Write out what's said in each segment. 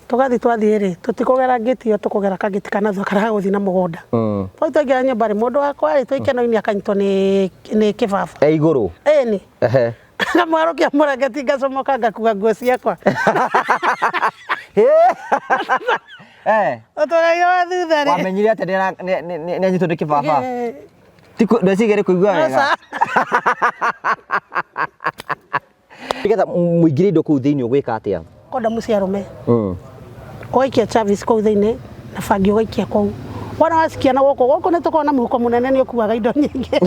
Tũgathiĩ twathiĩ rĩ, tũtikũgera ngĩti ĩyo tũkũgera kangĩti ka na thutha karĩa gagũthiĩ na mũgũnda. Twathiĩ twaingĩra nyũmba rĩ, mũndũ wakwa rĩ, twĩ ikeno-inĩ akanyitwo nĩ kĩbaba. E igũrũ. Ĩni. Ehe. Ngamwarũkia mũrangeti ngacomoka ngakua nguo ciakwa. Eh. Ũtũraire wa thutha rĩ. Wamenyire atĩ nĩ anyitwo nĩ kĩbaba? Ti ndeciria nĩ kũigua wega. Nĩgetha mũingĩrie indo kũu thĩinĩ ũgwĩka atĩa? Kondomu cia arũme. Ũgaikia Chavis kũu thĩinĩ na bangi ũgaikia kũu. Wona wacikia na gũkũ, gũkũ nĩ tũkoragwo na mũhuko mũnene nĩ ũkuaga indo nyingĩ.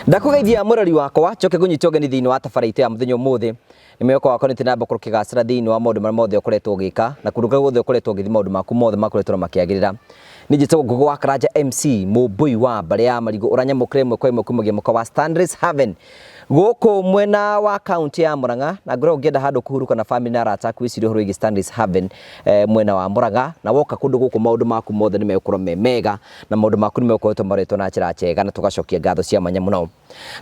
Ndakũgeithia mũrori wakwa njoke ngũnyite ũgeni thĩinĩ wa tabara itũ ya mũthenya ũmũthĩ. Nĩ mwĩhoko wakwa nĩ ũthiĩ na mbere gũkorwo ũkĩgacĩra thĩinĩ wa maũndũ marĩa mothe ũkoretwo ũgĩka na kũndũ kũrĩa guothe ũkoretwo ũgĩthiĩ maũndũ maku mothe makoretwo na makĩagĩrĩra. Niĩ njĩtagwo Ngũgĩ wa Karanja MC mũmbũi wa mbarĩ ya Marigũ ũranyamũkĩra ĩmwe kwa ĩmwe kumagia mũkawa wa Stanley's Haven gũkũ mwena wa kaunti ya Murang'a na ngoragwo ngĩenda handũ kũhurũka na family na arata aku wĩcirie ũhoro wĩgiĩ Stanley's Haven mwena wa Murang'a na woka kũndũ gũkũ maũndũ maku mothe nĩ megũkorwo me mega na maũndũ maku nĩ megũkorwo maroretwo na njĩra njega na tũgacokia ngatho cia mwanya mũno.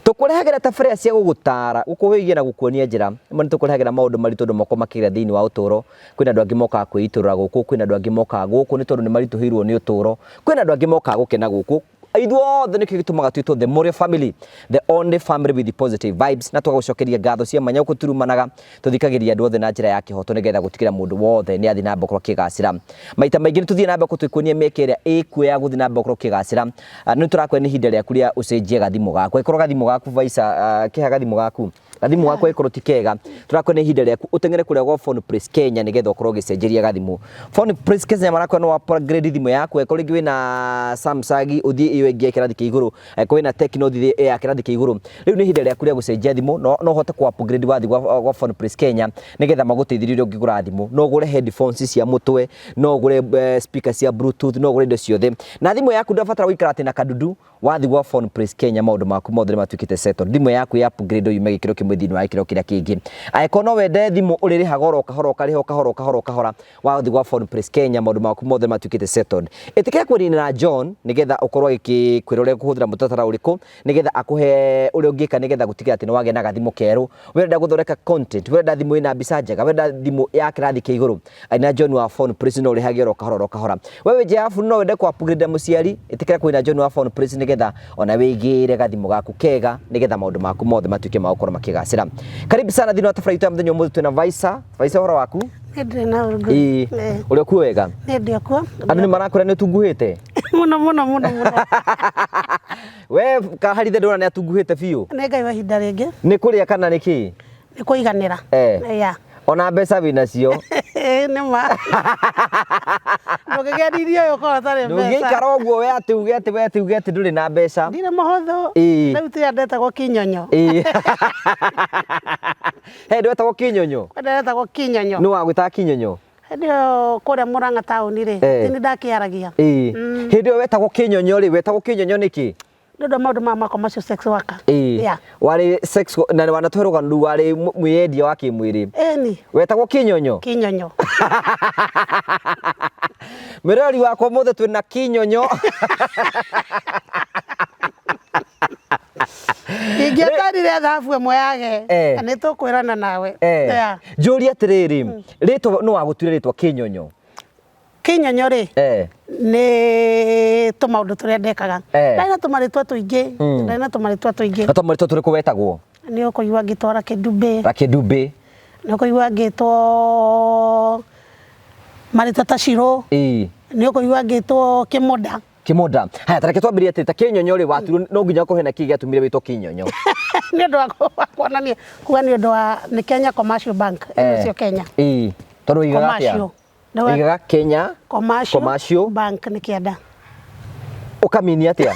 Tũkũrehagĩra tabarĩra cia gũgũtaara, gũkũhĩgia na gũkuonia njĩra. Rĩmwe nĩ tũkũrehagĩra maũndũ maritũ andũ makoragwo makĩgerera thĩinĩ wa ũtũũro. Kwĩna andũ angĩ mokaga kwĩitũrũra gũkũ, kwĩna andũ angĩ mokaga gũkũ nĩ tondũ nĩ maritũhĩirwo nĩ ũtũũro, kwĩna andũ angĩ mokaga gũkena gũkũ. Ithuothe nĩkĩo gĩtũmaga twĩtwo the Morio family, the only family with positive vibes, na tũgagũcokeria ngatho cia mwanya gũkũ turumanaga Tũthikagĩrĩria andũ othe na njĩra ya kĩhoto nĩgetha gũtigĩrĩra mũndũ wothe nĩ athiĩ na mbere gũkorwo akĩgacĩra. Maita maingĩ nĩ tũthiĩ na mbere gũtwĩkuonia mĩeke ĩrĩa ĩkuo ya gũthiĩ na mbere gũkorwo ũkĩgacĩra. Nĩ tũrakwĩra nĩ ihinda rĩaku rĩa ũcenjie gathimũ gaku. Angĩkorwo gathimũ gaku Vaisa, kĩha gathimũ gaku? Gathimũ gaku angĩkorwo ti kega, tũrakwĩra nĩ ihinda rĩaku ũteng'ere kũrĩa gwa Phone Place Kenya nĩgetha ũkorwo ũgĩcenjeria gathimũ. Phone Place Kenya marakwĩra no upgrade thimũ yaku, angĩkorwo rĩngĩ wĩna Samsung ũthiĩ ĩyo ĩngĩ ya kĩrathi kĩa igũrũ, angĩkorwo wĩna Tecno ũthiĩ ĩyo ya kĩrathi kĩa igũrũ. Rĩu nĩ ihinda rĩaku rĩa gũcenjia thimũ, no no ũhote kũ upgrade wathiĩ gwa Phone Place Kenya nĩgetha magũteithĩrĩrie ũrĩa ũngĩgũra thimũ. No ũgũre headphones cia mũtwe, no ũgũre speaker cia bluetooth, no ũgũre indo ciothe. Na thimũ yaku ndũrabatara gũikara atĩ na kadudu, wathiĩ gwa Phone Place Kenya maũndũ maku mothe nĩ matuĩkĩte settled. Thimũ yaku ya upgrade yume gĩkĩro kĩmwe thĩinĩ wa gĩkĩro kĩrĩa kĩngĩ. Angĩkorwo no wende thimũ ũrĩrĩhaga oro kahora ũkarĩha o kahora o kahora o kahora, wathiĩ gwa Phone Place Kenya maũndũ maku mothe nĩ matuĩkĩte settled. Ĩtĩkĩra kwaria na John nĩgetha ũkorwo agĩkwĩra ũrĩa ũkũhũthĩra mũtaratara ũrĩkũ nĩgetha akũhe ũrĩa ũngĩka nĩgetha gũtigĩrĩra atĩ nĩ wagĩa na gathimũ kerũ. We ũrenda gũthondeka content, we ũrenda thimũ ĩna mbica njega, we ũrenda thimũ ya kĩrathi kĩa igũrũ, Aina John wa Phone Place no ũrĩhage oro kahora oro kahora. We wĩ nja ya bũrũri no wende kũ upgrade mũciari, ĩtĩkĩra kwaria na John wa Phone Place nĩgetha ona wĩgĩre gathimũ gaku kega nĩgetha maũndũ maku mothe matuĩke ma gũkorwo makĩgacĩra. Karibu sana thĩinĩ wa tabarĩra itũ ya mũthenya ũmũthĩ twĩna Vaisa. Vaisa ũhoro waku? Nĩ ndĩrĩ na ũru. Ĩĩ. Ũrĩ okuo wega? Nĩ ndĩ okuo. Andũ nĩ marakwĩra nĩ ũtunguhĩte? Mũno mũno mũno mũno. We kaharithe ndona nĩ atunguhĩte biũ. Nĩ Ngai wa ihinda rĩngĩ. Nĩ kũrĩa kana nĩ kĩ? Nĩ kũiganĩra. Eh. Yeah. Ona mbeca wĩ nacio. Nĩ ma. Ndũngĩgeririe ũyũ ũkorwo ũtarĩ mbeca. Ndũngĩikara ũguo we atĩ uge atĩ we atĩ uge atĩ ndũrĩ na mbeca. Ndirĩ mũhũthũ. Ĩĩ. Rĩu tiga ndetagwo kĩnyonyo. Ĩĩ. He ndwetagwo kĩnyonyo? Ndetagwo kĩnyonyo. Nũ wagwĩtaga kĩnyonyo? Hĩndĩ ĩyo kũrĩa Murang'a taũni rĩ, Eh. ti nĩ ndakĩaragia. Ĩĩ. Hĩndĩ ĩyo wetagwo kĩnyonyo rĩ, wetagwo kĩnyonyo nĩkĩ? Nĩ ũndũ wa maũndũ maya makwa macio sex worker. Ĩĩ. Yeah. Warĩ sex na wanatũhe rũgano rũu warĩ mwĩyendia wa kĩmwĩrĩ. Ĩni, Wetagwo kĩnyonyo? kĩnyonyo. Mwĩroreri wakwa ũmũthĩ twĩna kĩnyonyo. Ingĩatarire thahabu ĩmwe yage, Eh. nĩ tũkwĩrana nawe. Eh. Yeah. Njũrie atĩrĩrĩ, rĩtwa nũ wagũtuire rĩtwa kĩnyonyo? Kĩnyonyo rĩ, Eh. nĩ tũmaũndũ tũrĩa ndekaga. Eh. Ndarĩ na tũmarĩtwa tũingĩ, ndarĩ na tũmarĩtwa tũingĩ. Na tũmarĩtwa tũrĩkũ wetagwo? Nĩ ũkũigua ngĩtwo Rakĩndumbĩ. Rakĩndumbĩ. Nĩ ũkũigua ngĩtwo marĩtwa ta Shiro. Ĩĩ. Nĩ ũkũigua ngĩtwo Kĩmũnda. Kĩmũnda. Haya, ta reke twambĩrĩrie atĩ ta kĩnyonyo rĩ watuirwo no nginya ũkorwo hena kĩĩ gĩatũmire wĩtwo kĩnyonyo. Nĩ ũndũ wa kuonania kuga nĩ ũndũ wa nĩ Kenya Commercial Bank Eh. ũcio Kenya. Ĩĩ. Tondũ ũigaga atĩa? Commercial. Ũigaga Kenya Commercial, Commercial. Bank nĩ kĩanda. Ũkamini atĩa?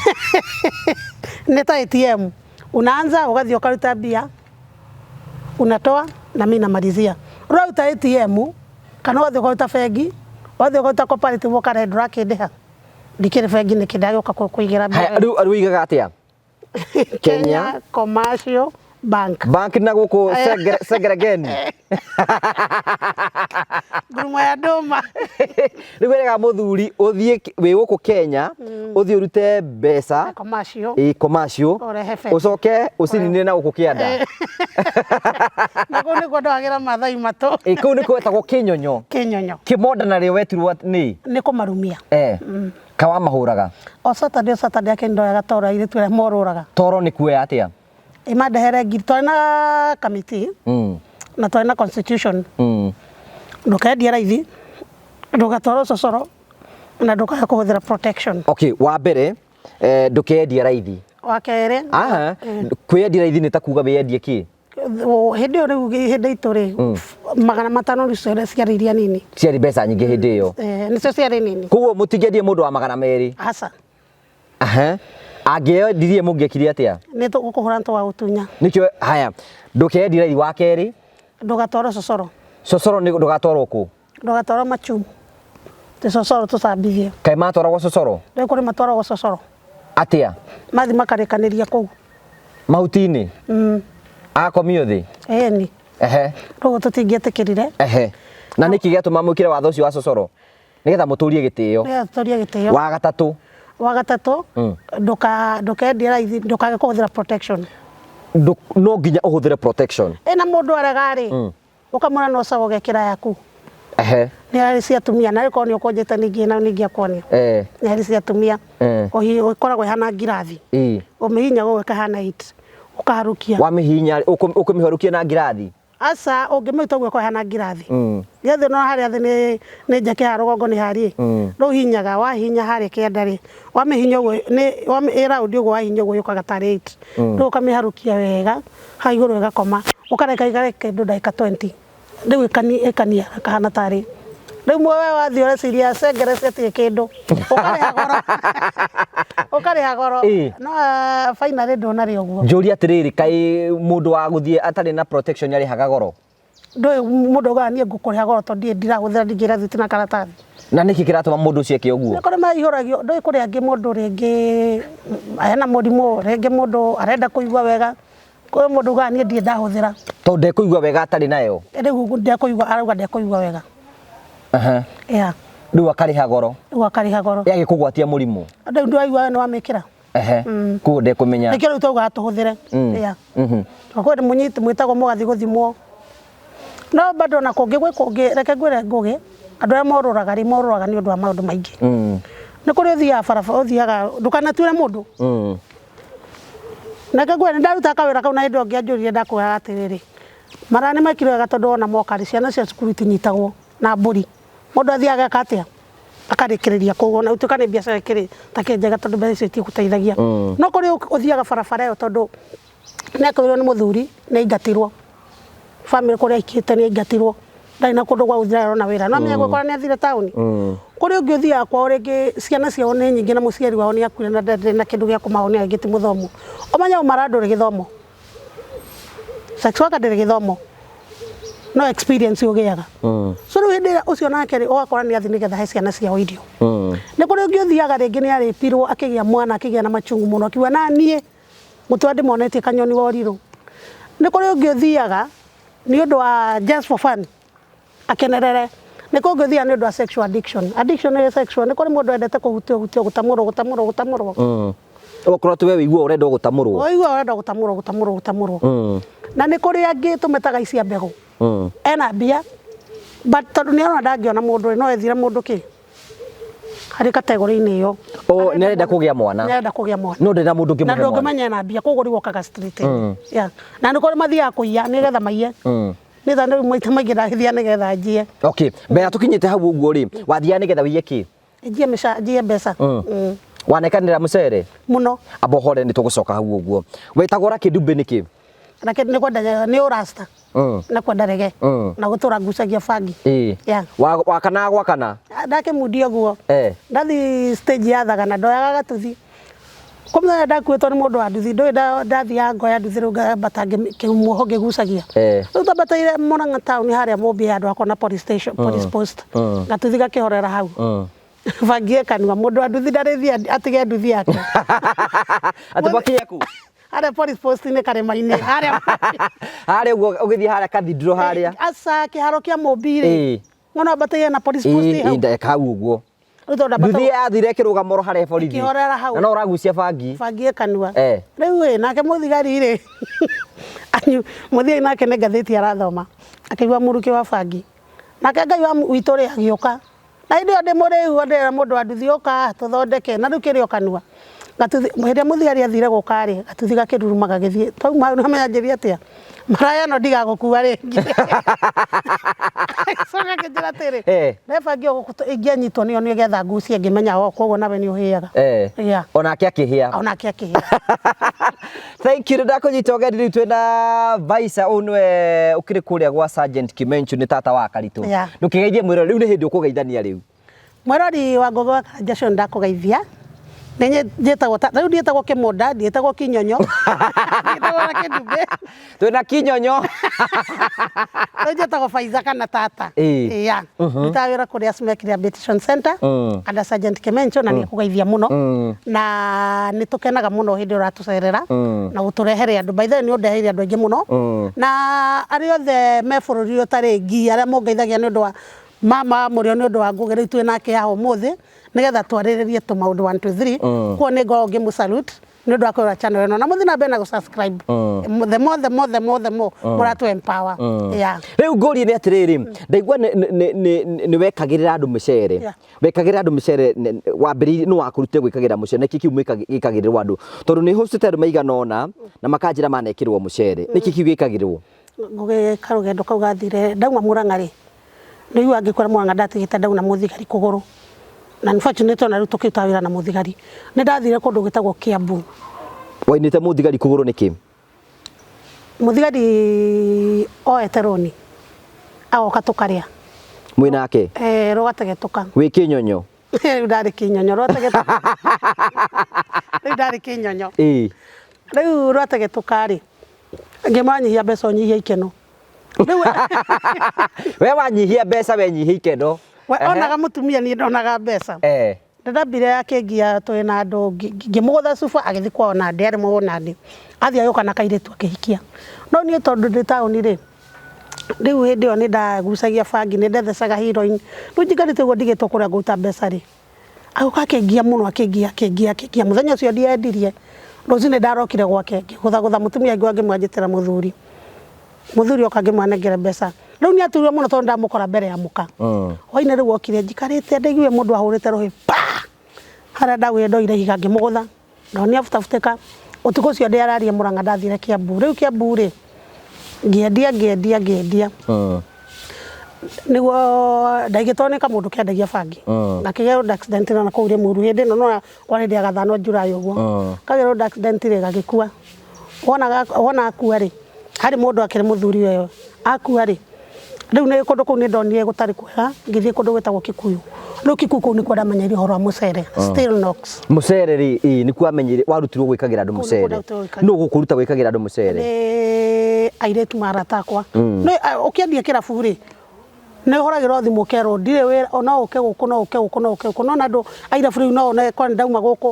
Nĩ ta ATM. Unaanza ũgathiĩ ũkaruta mbia unatoa na mimi namalizia. Ũraruta ATM kana ũgathiĩ ũkaruta bengi, ũgathiĩ ũkaruta cooperative ũkarehe ndũrakĩndĩha. Ndikĩrĩ bengi nĩkĩ ndagĩũka kũigĩra Haya, mbia. rĩu rĩu ũigaga atĩa? Kenya Commercial Bank. Bank na gũkũ Sengeregeni. Ngurumo ya ndũma. Rĩu wĩraga mũthuri ũthiĩ wĩ gũkũ Kenya, ũthiĩ ũrute mbeca commercial. Ĩ commercial. Ũrehe bengi. Ũcoke ũcininire na gũkũ kĩanda. Na kũu nĩkuo ndwagĩra Mathai matũ. Ĩ kũu nĩkuo wetagwo kĩnyonyo. Kĩnyonyo. Kĩmonda narĩo wetirwo nĩ? Nĩ kũmarumia. Kawamahũraga. O Saturday, o Saturday akĩndoyaga toro airĩtu arĩa morũraga. Toro nĩ kuoya atĩa? Ĩmandehere ngiri, twarĩ na kamĩtĩ na twarĩ na constitution. Ndũkendie raithi, ndũgatware ũcocoro na ndũkae kũhũthĩra protection. Okay, wa mbere ndũkendie raithi. Wa kerĩ. Aha, kwĩendia raithi nĩ ta kuga wĩendie kĩ? Hĩndĩ ĩyo rĩu hĩndĩ itũ rĩ, 500 rĩu ciarĩ iria nini. Ciarĩ mbeca nyingĩ hĩndĩ ĩyo. Nĩcio ciarĩ nini. Koguo mũtingĩendie mũndũ wa 200. Aca. Aha. Angĩendirie mũngĩekire atĩa? Nĩ tũgũkũhũra tũgagũtunya. Nĩkĩo haya, ndũkendie raithi. Wa kerĩ? Ndũgatware cocoro. Cocoro nĩ ndũgatwarwo kũ? Ndũgatwarwo machumu. Tĩ cocoro tũcambithie. Kaĩ matwaragwo cocoro? Rĩu kũrĩ matwaragwo cocoro. Atĩa? Mathi makarĩkanĩria kũu. Mahuti-inĩ? Agakomio thĩ? Ĩni. Ehe. Rĩu tũtingĩetĩkĩrire. Ehe. Na nĩkĩ gĩatũma mwĩkĩre watho ũcio wa cocoro? Nĩgetha mũtũrie gĩtĩo. Nĩgetha tũtũrie gĩtĩo. Wa gatatũ. Wa gatatũ, ndũkendie raithi, ndũkage kũhũthĩra protection. No nginya ũhũthĩre protection. Ĩna mũndũ arega rĩ, ũkamwĩra no sawa ũgekĩra yaku. Ehe. Nĩ harĩ cia atumia, na rĩkorwo nĩ ũkũnjĩte ningĩ na ningĩ akuonia. Nĩ harĩ cia atumia. Ũkoragwo ĩhana ngirathi. Ũmĩhihinya ũguo ĩkahana 8. Ũkaharũkia. Wamĩhihinya ũkũmĩharũkia na ngirathi? Aca, ũngĩmĩruta ũguo ĩkoragwo ĩhana ngirathi. Gĩathĩ no harĩa thĩ nĩ njake ya rũgongo nĩ harĩ. Rĩu hihinyaga, wahihinya harĩa kĩanda rĩ, wamĩhihinya ũguo nĩ ĩ round ũguo wahihinya ũguo yũkaga tarĩ 8. Rĩu ũkamĩharũkia wega, hau igũrũ ĩgakoma. Ũkareka ĩikare kĩndũ ndagĩka 20. Rĩu ĩkania ĩkahana tarĩ. Rĩu we wathiĩ ũreciria cengere ciatirĩ kĩndũ. Ũkarĩha goro. Ũkarĩha goro. No finally ndũnarĩ ũguo. Njũrie atĩrĩrĩ, kaĩ mũndũ wa gũthiĩ atarĩ na protection arĩhaga goro? Ndũĩ mũndũ augaga niĩ ngũkũrĩha goro tondũ ndirĩ ndirahũthĩra ndingĩra thiti na karatathi. Na nĩkĩ kĩratũma mũndũ ũcio eke ũguo? Nĩ kũrĩ maihũragio, ndũĩ kũrĩ angĩ mũndũ rĩngĩ ena mũrimũ, rĩngĩ mũndũ arenda kũigua wega. Kwĩ mũndũ ugaga niĩ ndirĩ ndahũthĩra. Tondũ ndekũigua wega atarĩ nayo? Rĩu ndekũigua, arauga ndekũigua wega. Aha. Yeah. Rĩu akarĩha goro. Rĩu akarĩha goro. Ĩ agĩkũgwatia mũrimũ? Rĩu ndũraigua we nĩwamĩkĩra? Ehe. Koguo ndekũmenya. Nĩkĩo rĩu twaugaga tũhũthĩre. Yeah. Kwĩ mũnyiti mwĩtagwo mũgathiĩ gũthimwo. No bado na kũngĩ gwĩ kũngĩ, reke ngwĩre Ngũgĩ, andũ arĩa morũraga rĩ, morũraga nĩ ũndũ wa maũndũ maingĩ. Nĩ kũrĩ ũthiaga barabara, ũthiaga, ndũkanatuĩre mũndũ. Reke ngwĩre, nĩ ndarutaga kawĩra kau na hĩndĩ ĩyo ũngĩanjũririe ndakwĩraga atĩrĩrĩ, maraya nĩ mekire wega tondũ wona moka rĩ, ciana cia cukuru itinyitagwo na mbũri. Mũndũ athiaga ageka atĩa? Akarĩkĩrĩria kũu, ona gũtuĩka nĩ biacara ĩkĩrĩ ta kĩnjega tondũ mbeca icio itigũteithagia. No kũrĩ ũthiaga barabara ĩyo tondũ nĩ akorirwo nĩ mũthuri, nĩ aingatirwo. Family kũrĩa aikĩte nĩ aingatirwo. Ndarĩ na kũndũ gwa gũthiĩ arona wĩra. No amenye gwĩkora nĩ athire taũni. Kũrĩ ũngĩ ũthiaga kwao rĩngĩ ciana ciao nĩ nyingĩ na mũciari wao nĩ akuire na ndarĩ na kĩndũ gĩa kũmahonia rĩngĩ ti mũthomu. Ũmenye ũmara ndũrĩ gĩthomo. Sex worker ndĩrĩ gĩthomo. No experience ũgĩaga. So rĩu hĩndĩ ĩrĩa ũcio nake rĩ, ũgakora nĩ athiĩ nĩgetha he ciana ciao irio. Nĩ kũrĩ ũngĩ ũthiaga rĩngĩ nĩ arĩpirwo akĩgĩa mwana akĩgĩa na machungu mũno akiuga na niĩ mũtwe ndĩmonetie kanyoni wa ũrirũ. Nĩ kũrĩ ũngĩ ũthiaga nĩ ũndũ wa just for fun akenerere. Nĩ kũrĩ ũngĩ ũthiaga nĩ ũndũ wa sexual addiction. Addiction nĩ sexual, nĩ kũrĩ mũndũ wendete kũhutio hutio gũtamũrwo gũtamũrwo gũtamũrwo. Okorwo tu we wĩigua ũrenda gũtamũrwo. Ũigua ũrenda gũtamũrwo gũtamũrwo gũtamũrwo. Na nĩ kũrĩ angĩ tũmetaga icia mbegũ. Ena mbia but tondũ nĩ arona ndangĩona mũndũ rĩ, no ethire mũndũ kĩ harĩ kategori-inĩ ĩyo. O nĩ arenda kũgĩa mwana. Nĩ arenda kũgĩa mwana. No ndĩna mũndũ ũngĩmũhe Na mwana. ndũngĩmenya ena mbia, koguo rĩu okaga street. Yeah. Na nĩ kũrĩ mathiaga kũiya nĩgetha maiye. Nĩ tondũ rĩu maita maingĩ ndagĩthiaga nĩgetha njiye. Okay, mbere tũkinyĩte hau ũguo rĩ, wathiaga nĩgetha ũiye kĩ? Njiye mĩca, njiye mbeca. Wanekanĩra mũcere? Mũno. Amba ũhore nĩ tũgũcoka hau ũguo. Wetagwo Lucky Dube nĩkĩ? Lucky nĩ kwenda nĩ ũrasta. Na kwenda rege. Na gũtũra ngucagia bangi. Yeah. Wakana gwakana? Ndakĩmundia ũguo. Ndathi stage ya Thagana ndoyaga gatuthi. Kwa mũthenya ndakuĩtwo nĩ mũndũ wa nduthi, ndũĩ ndathiaga ngoya nduthi rĩu ngambata kĩmuoho ngĩgucagia. Rĩu twambatĩire Murang'a town harĩa Mũmbia handũ hakwa na police station, police post. Gatuthi gakĩhorera hau. Bangi ĩkanua, mũndũ wa nduthi ndarĩthiĩ atige nduthi yake. Atĩ mwaki yaku? Harĩa police post-inĩ karĩma-inĩ harĩa. Harĩa ũguo ũgĩthiĩ harĩa cathedral harĩa. Aca, kĩharo kĩa Mũmbi rĩ. Ng'ono ambatĩire na police post hau. Ĩĩ, hau ũguo. Rĩu tondũ Nduthi ndambatagwo yathire kĩrũgamoro harĩa borithi. Ĩkĩhorera hau. Na no ũragucia bangi. Bangi ĩ kanua. Rĩu ĩ nake mũthigari rĩ, mũthigari nake nĩ ngathĩti arathoma, akĩigua mũrukĩ wa bangi. Nake Ngai wa witũ rĩ agĩũka. Na hĩndĩ ĩyo ndĩ mũrĩu ndĩrera mũndũ wa nduthi ũka tũthondeke na rĩu kĩrĩ o kanua. Gatuthi hĩndĩ ĩrĩa mũthigari athire gũka rĩ, gatuthi gakĩruruma gagĩthiĩ. Twauma hau nĩũramenya anjĩrire atĩa? Maraya ĩno ndigagũkua rĩngĩ. Agĩcoka akĩnjĩra atĩrĩ, ndereba ĩngĩ ingĩanyitwo nĩyo nĩgetha ngucie ngĩmenya o koguo nawe nĩ ũhĩaga. Yeah. Onake akĩhĩa. Onake akĩhĩa. Thank you, ndakũnyita ũgeni rĩu twĩna Vaisa, ũyũ nĩwe ũkĩrĩ kũrĩa gwa Sergeant Kimenchu, nĩ tata wa Karitũ. Ndũkĩgeithie mwĩrori, rĩu nĩ hĩndĩ ũkũgeithania rĩu. Mwĩrori wa Ngũgĩ wa Karanja Show nĩndakũgeithia. Nĩ njĩtagwo ta rĩu ndiĩtagwo Kĩmũnda, ndiĩtagwo Kĩnyonyo, ndiĩtagwo na Kĩndumbĩ. Twĩna Kĩnyonyo. Rĩu njĩtagwo Faiza kana Tata. Yeah. Ndutaga wĩra kũrĩa Smek Rehabilitation Center under Sergeant Kimencho na nĩekũgeithia mũno. Na nĩ tũkenaga mũno hĩndĩ ĩrĩa ũratũcerera na gũtũrehere andũ. By the way nĩ ũndeheire andũ aingĩ mũno. Na arĩa othe me bũrũri ũyũ ũtarĩ ngi, arĩa mũngeithagia nĩ ũndũ wa mama wa mũrĩo nĩ ũndũ wa Ngũgĩ, rĩu twĩ nake haha ũmũthĩ nĩgetha twarĩrĩrie tũmaũndũ 1 2 3. Koguo nĩ ngoragwo ngĩmũ salute nĩ ũndũ wa kwĩrora channel ĩno na mũthiĩ na mbere na gũ subscribe. The more, the more, the more, the more mũratũ empower. Yeah. Rĩu ngũrie nĩ atĩrĩrĩ, ndaigua nĩ wekagĩrĩra andũ mĩcere. Wekagĩrĩra andũ mĩcere, wambĩrĩirie nĩ wakũrutire gwĩkagĩra mũcere, nĩkĩ kĩu gĩkagĩrĩrwo andũ? Tondũ nĩ hostĩte andũ maigana ũna na makanjĩra manekĩrwo mũcere. Nĩkĩ kĩu gĩkagĩrĩrwo? Ngũgĩ karũgendo kau gathire ndauma Murang'a rĩ, nĩigua ngĩkwĩra Murang'a ndatigĩte ndauna mũthigari kũgũrũ. Na unfortunately ona rĩu tũkĩrutaga wĩra na mũthigari. Nĩ ndathire kũndũ gwĩtagwo Kiambu. Wainĩte mũthigari kũgũrũ nĩkĩ? Mũthigari oete rũni agoka tũkarĩa. Mwĩ nake? Eh, rũgategetũka. Wĩ kĩnyonyo? Rĩu ndarĩ kĩnyonyo, rwategetũka. Rĩu ndarĩ kĩnyonyo. Rĩu rwategetũka rĩ, ngĩmwanyihia mbeca ũnyihia ikeno. Rĩu We wanyihia mbeca wenyihia ikeno. We onaga mũtumia niĩ ndonaga mbeca. Ndĩrambire akĩngia twĩ na andũ ngĩmũgũtha cuba agĩthiĩ kwao Nandĩ, arĩ mũgũ Nandĩ. Athiĩ agĩũka na kairĩtu akĩhikia. No niĩ tondũ ndĩ taũni rĩ, rĩu hĩndĩ ĩyo nĩ ndagucagia bangi, nĩ ndethecaga heroin. Rĩu njikarĩte ũguo ndigĩtwo kũrĩa ngũruta mbeca rĩ, agĩũka akĩngia mũno akĩngia akĩngia akĩngia. Mũthenya ũcio ndiendirie, rũcinĩ ndarokire gwake ngĩgũthagũtha mũtumia aigua ngĩmwanjĩtĩra mũthuri. Mũthuri oka ngĩmwanengera mbeca. Rĩu nĩ aturirwo mũno tondũ ndamũkora mbere ya mũka. Hwainĩ rĩu okire njikarĩte ndaiguire mũndũ ahũrĩte rũhĩ pa! Harĩa ndagũire ndoire ihiga ngĩmũgũtha. Ndonire abutabutĩka. Ũtukũ ũcio ndĩararie Mũrang'a ndathire Kiambu. Rĩu Kiambu rĩ, ngĩendia ngĩendia ngĩendia. Nĩguo ndaigĩtwo nĩ kamũndũ kendagia bangi. Gakĩgĩa road accident na kũu Rĩmuru. Hĩndĩ ĩno nĩwona kwarĩ hĩndĩ ya gathano July ũguo. Kagĩa road accident rĩ, gagĩkua. Wona wona akua rĩ, harĩ mũndũ akĩrĩ mũthuri we akua rĩ, rĩu nĩ kũndũ kũu nĩ ndonire gũtarĩ kwega, ngĩthiĩ kũndũ gwĩtagwo Kikuyu. Rĩu Kikuyu kũu nĩkuo ndamenyeire ũhoro wa mũcere, Stilnox. Mũcere rĩ, ĩĩ nĩkuo wamenyeire, warutirwo gwĩkagĩra andũ Kũu nĩkuo mũcere. ndarutirwo gwĩkagĩra. Nũ ũgũkũruta gwĩkagĩra andũ mũcere? Nĩ airĩtu arata akwa. Nĩ ũkĩendia kĩrabu rĩ, nĩ ũhũragĩrwo thimũ ũkerwo ndirĩ wĩra, no ũke gũkũ, no ũke gũkũ, no ũke gũkũ. Nĩwona andũ a irabu rĩu no one korwo nĩ ndauma gũkũ,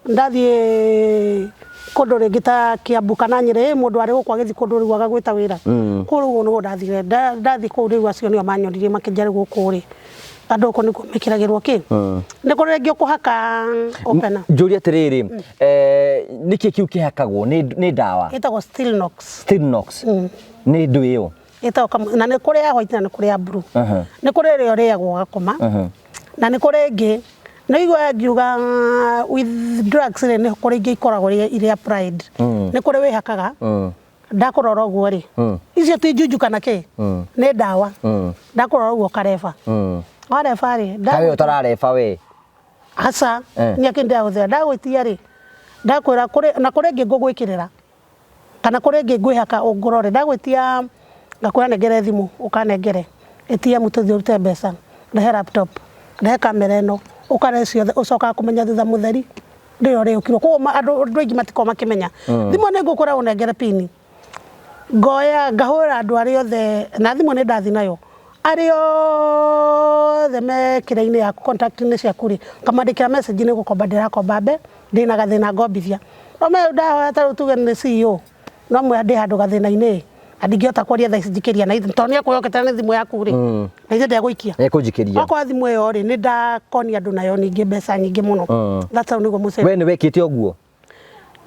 ndathiĩ kũndũ rĩngĩ ta Kiambu kana Nyĩrĩ, ĩ mũndũ arĩ gũkũ agĩthiĩ kũndũ rĩu agagwĩta wĩra. Kũu rĩu nĩguo ndathire. Ndathiĩ kũu rĩu acio nĩo manyonirie makĩnjĩra rĩu gũkũ rĩ, andũ gũkũ nĩkuo mekĩragĩrwo kĩ. Nĩ kũrĩ rĩngĩ ũkũhaka opener. Njũrie atĩrĩrĩ, nĩkĩ kĩu kĩhakagwo? Nĩ ndawa? Ĩtagwo Stilnox. Stilnox. Nĩ ndũ ĩyo? Ĩtagwo na nĩ kũrĩ ya white na nĩ kũrĩ ya blue. Nĩ kũrĩ ĩrĩa ũrĩagwo ũgakoma, na nĩ kũrĩ ĩngĩ nĩ igua ngiuga with drugs rĩ, nĩ kũrĩ ingĩ ikoragwo irĩ applied. Nĩ kũrĩ wĩhakaga, ndakũrora ũguo rĩ, icio ti juju kana kĩ, nĩ ndawa. Ndakũrora ũguo ũkareba. Wareba rĩ, Kaĩ we ũtarareba we? Aca, niĩ akĩ ndĩrahũthĩra. Ndagwĩtia rĩ, ndakwĩra kũrĩ na kũrĩ ĩngĩ ngũgwĩkĩrĩra. Kana kũrĩ ĩngĩ ngwĩhaka ũngũrore, ndagwĩtia ngakwĩra nengere thimũ ũkanengere, ATM tũthiĩ ũrute mbeca, rehe laptop, rehe kamera ĩno, ũkarehe ciothe ũcokaga kũmenya thutha mũtheri rĩrĩa ũrĩũkirwo. Koguo andũ aingĩ matikoragwo makĩmenya. Thimũ nĩ ngũkwĩra ũnengere pin, ngoya ngahũrĩra andũ arĩa othe, na thimũ nĩ ndathiĩ nayo, arĩa othe me kĩrĩa-inĩ yaku contact-inĩ ciaku rĩ, ngamandĩkĩra message nĩ gũkomba ndĩrakomba mbe, ndĩna gathĩna ngombithia. No me ndahoya ta rĩu tuge nĩ CEO no mwe ndĩ handũ gathĩna-inĩ na ndingĩhota kwaria thaa ici njikĩria na ithe tondũ nĩ ekwĩhokete nĩ thimũ yaku rĩ, na ithe ndegũikia. Ekũnjikĩria. Okorwo thimũ ĩyo rĩ, nĩ ndakonia andũ nayo ningĩ mbeca nyingĩ mũno. That's how nĩguo mũcere. We nĩ wekĩte ũguo?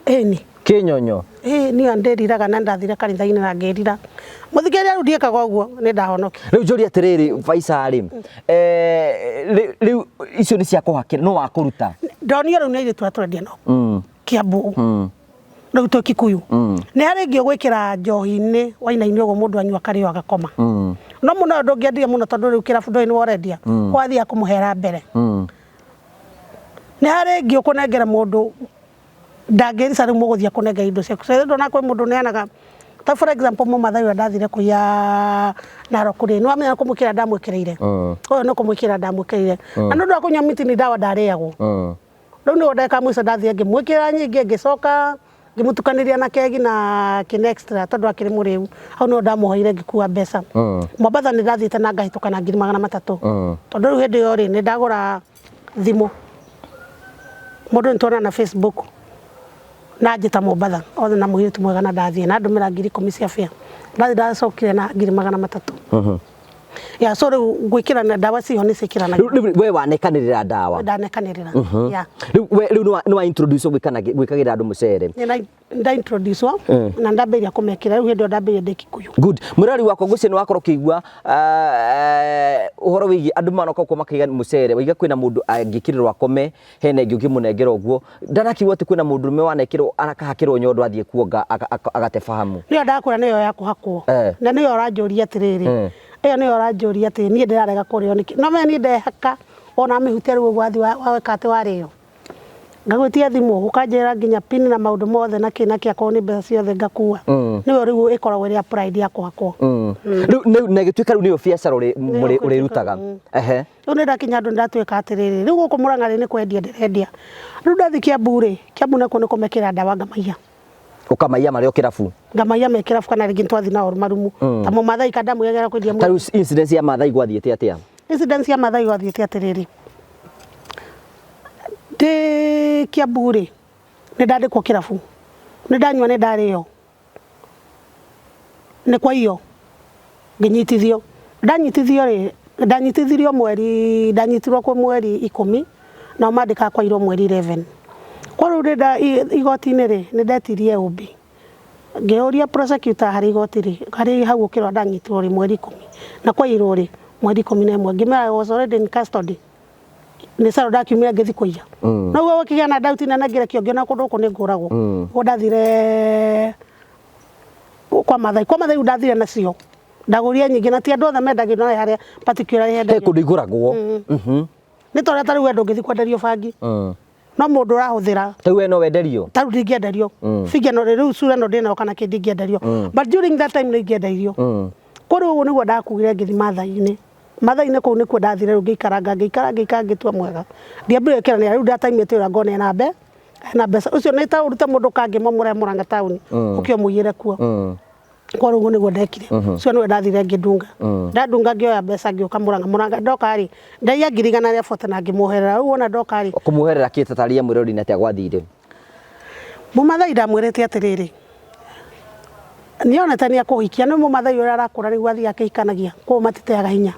Ĩni. Kĩnyonyo? Ĩĩ, niĩ ndĩriraga na ndathire kanitha-inĩ na ngĩrira. Mũthikĩrĩria rĩu ndiĩkaga ũguo, nĩ ndahonokia. Rĩu njũrie atĩrĩrĩ, Faisa rĩ, rĩu icio nĩ cia kũhakĩra, no wakũruta? Ndonio rĩu nĩ airĩtu arĩa tũrendia nao Kiambu. Rĩu twĩ Kikuyu. Nĩ harĩ ĩngĩ ũgwĩkĩra njohi-inĩ wainainio ũguo mũndũ anyua akarĩo agakoma. No mũno ũyũ ndũngĩendia mũno tondũ rĩu kĩrabu ndũĩ nĩwe ũrendia. Wathiaga kũmũhera mbere. Nĩ harĩ ĩngĩ ũkũnengera mũndũ ndangĩrica rĩu mũgũthiĩ akũnengere indo ciaku. Ciothe ndona kwĩ mũndũ ũneanaga ta for example mũmathai ũrĩa ndathire kũiya Narok rĩ, nĩ wamenya kũmwĩkĩra ndamwĩkĩrĩire. Ũyũ nĩ kũmwĩkĩra ndamwĩkĩrĩire. Na nĩ ũndũ wa kũnyua miti nĩ ndawa ndarĩagwo. Rĩu nĩguo ndagĩka ya mũico ndathire ngĩmwĩkĩrĩra nyingĩ ngĩcoka ngĩmũtukanĩria na kegi na kĩne extra tondũ akĩrĩ mũrĩu. Hau nĩho ndamwoheire ngĩkua mbeca. Mombatha nĩ ndathiĩte na ngahĩtũka na 300,000. Tondũ rĩu hĩndĩ ĩyo rĩ, nĩ ndagũra thimũ. Mũndũ nĩ tuonana Facebook na anjĩta Mombatha othe na mũirĩtu mwega na ndathiĩ na andũmĩra 10,000 cia fare. Ndathiĩ ndacokire na 300,000. Yeah, so rĩu gwĩkĩrana ndawa ciho nĩ ciĩkĩranaga. Rĩu we wanekanĩrĩra ndawa? Ndanekanĩrĩra. Yeah. Rĩu we rĩu nĩ wa introduce gwĩkagĩra andũ mũcere? Nĩ nda introduce na ndambĩrĩria kũmekĩra rĩu hĩndĩ ĩyo ndambĩrĩria ndĩ Kikuyu. Good. Mũrori wakwa ngwĩciria nĩ wakorwo ũkĩigua ũhoro wĩgiĩ andũ manoka gũkũ makaiga mũcere, waiga kwĩna mũndũ angĩkĩrĩrwo akome, hena ĩngĩ ũngĩmũnengera ũguo. Ndanakiuga atĩ kwĩna mũndũ ũrũme wanekĩrwo akahakĩrwo nyondo athiĩ kuonga agate fahamu. Nĩyo ndakwĩra nĩyo ya kũhakwo. Na nĩyo ũranjũria atĩrĩrĩ, ĩyo nĩyo ũranjũria atĩ niĩ ndĩrarega kũrĩo nĩkĩ. No menya niĩ ndehaka wona wamĩhutia rĩu ũguo wathiĩ weka atĩ warĩo. Ngagwĩtia thimũ ũkanjĩra nginya pin na maũndũ mothe na kĩ na kĩ akorwo nĩ mbeca ciothe ngakua. Nĩyo rĩu ĩkoragwo ĩrĩ applied ya kũhakwo. Rĩu na ĩgĩtuĩka rĩu nĩyo biacara ũrĩrutaga. Ehe. Rĩu nĩ ndakinya handũ ndatuĩka atĩrĩrĩ, rĩu gũkũ Mũrang'a rĩ nĩ kwendia ndĩrendia. Rĩu ndathiĩ Kiambu rĩ, Kiambu nakuo nĩ kũmekĩra ndawa ngamaiya. Ũkamaiya marĩ o kĩrabu? Ngamaiya me kĩrabu kana rĩngĩ nĩtwathiĩ nao marumu. Ta mũmathai ka ndamũigagĩra kwendia. Ta rĩu incidence ya Mathai gwathiĩte atĩa? Incidence ya Mathai gwathiĩte atĩrĩrĩ, ndĩ Kiambu rĩ, nĩ ndandĩkwo kĩrabu, nĩ ndanyua nĩ ndarĩo. Nĩ kwaiywo ngĩnyitithio, ndanyitithio rĩ, ndanyitithirio mweri, ndanyitirwo kwĩ mweri 10 nao mandĩkaga kwaiyirwo mweri 11. Kwa rĩu igoti-inĩ rĩ, nĩ ndetirie OB, ngĩũria prosecutor harĩ igoti rĩ, harĩ hau ũkĩrora ndanyitirwo rĩ mweri 10 na kwaiyirwo rĩ mweri 11, ngĩmera I was already in custody, nĩ cero ndakiumire ngĩthiĩ kũiya. No ũguo gũkĩgĩa na doubt nene ngĩrekio ngĩona kũndũ gũkũ nĩ ngũragwo. Ũguo ndathire kwa Mathai, kwa Mathai ndathire nacio ndagũrire nyingĩ na ti andũ othe mendagio no harĩa particular He hendagio. kũndũ igũragwo. Nĩ ta ũrĩa ta rĩu we ndũngĩthiĩ kwenderio bangi. No mũndũ ũrahũthĩra. Ta rĩu we no wenderio? Ta rĩu ndingĩenderio. Figure no rĩu sura ĩno ndĩnayo kana kĩ ndingĩenderio. But during that time nĩ ingĩendeirio. Kwa rĩu ũguo nĩguo ndakugire ngĩthiĩ Mathai-inĩ. Mathai-inĩ kũu nĩkuo ndathire rĩu ngĩikaranga ngĩikara ngĩikara ngĩtua mwega. Ndiambire gwĩkĩra rĩu ndataimĩte ũrĩa ngona ena ena mbeca. Ũcio nĩ ta ũrute mũndũ kangĩma ũmũrehe Mũrang'a taũni ũke ũmũiyĩre kuo. Kwa rĩu ũguo nĩguo ndekire. Ũcio nĩwe ndathire ngĩndunga. Ndandunga ngĩoya mbeca ngĩũka Mũrang'a. Mũrang'a ndoka rĩ, ndaiya 140,000 na ngĩmuoherera. Rĩu wona ndoka rĩ. Kũmuoherera kĩ ta tarĩria mwĩrori nĩ atĩa gwathire? Mũmathai ndamwĩrĩte atĩrĩrĩ, nĩonete nĩ akũhikia, nĩ mũmathai ũrĩa arakũra nĩguo athiĩ akĩhikanagia, koguo matiteaga hinya.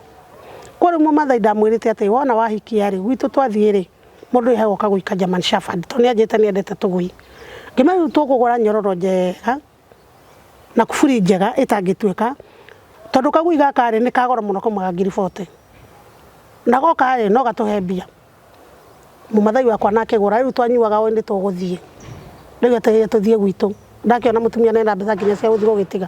Koguo rĩu mũmathai ndamwĩrĩte atĩ wona wahikia rĩ, gwitũ twathiĩ rĩ, mũndũ ũyũ egũka gũika German Shepherd, tondũ nĩ anjĩrĩte nĩ endete tũgui. Ngĩmwĩra rĩu tũkũgũra nyororo njega na kuburi njega ĩtangĩtuĩka, tondũ kagui gaka rĩ, nĩ ka goro mũno kaumaga 40,000. Na goka rĩ, no gatũhe mbia. Mũmathai wakwa nake gũra rĩu twanyuaga o nĩ tũgũthiĩ rĩu etereire tũthiĩ gwitũ ndakĩona mũtumia nena mbeca nginya cia gũthiĩ gũgĩtiga.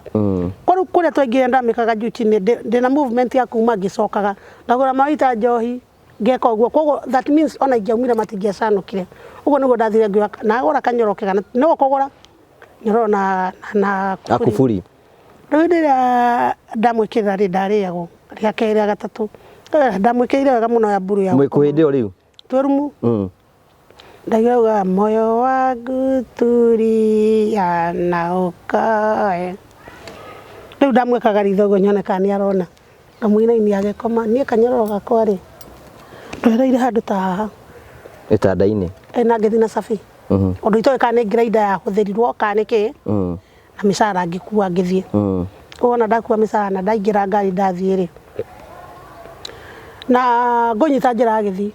Kwa rĩu kũrĩa twaingĩrire ndamĩkaga juu chini ndĩna movement ya kuma ngĩcokaga ngagũra maita njohi ngeka ũguo, koguo that means ona ingĩaumire matingĩacanũkire. Ũguo nĩguo ndathire ngĩoya na gũra kanyororo kega no kũgũra nyororo na kuburi. Rĩu hĩndĩ ĩrĩa ndamwĩkĩrĩra rĩ ndarĩagwo rĩa kerĩ rĩa gatatũ ndamwĩkĩrĩire wega mũno ya mburu ya Mwĩ kũ hĩndĩ ĩyo rĩu? Twĩ rumu. Ndauga moyo wangu tulia na ũkae. Rĩu ndamwĩkaga ritho ũguo nyone kana nĩ arona. Ngamũinainia agĩkoma. Niĩ kanyororo gakwa rĩ, ndoereire handũ ta haha. Gĩtanda-inĩ? Ĩ na ngĩthiĩ na cabi. Ũndũ itoĩ kana nĩ grinder yahũthĩrirwo kana nĩ kĩ, na mĩcara ngĩkua ngĩthiĩ. Wona ndakua mĩcara na ndaingĩra ngari ndathiĩ rĩ, na ngũnyita njĩra ya Gĩthii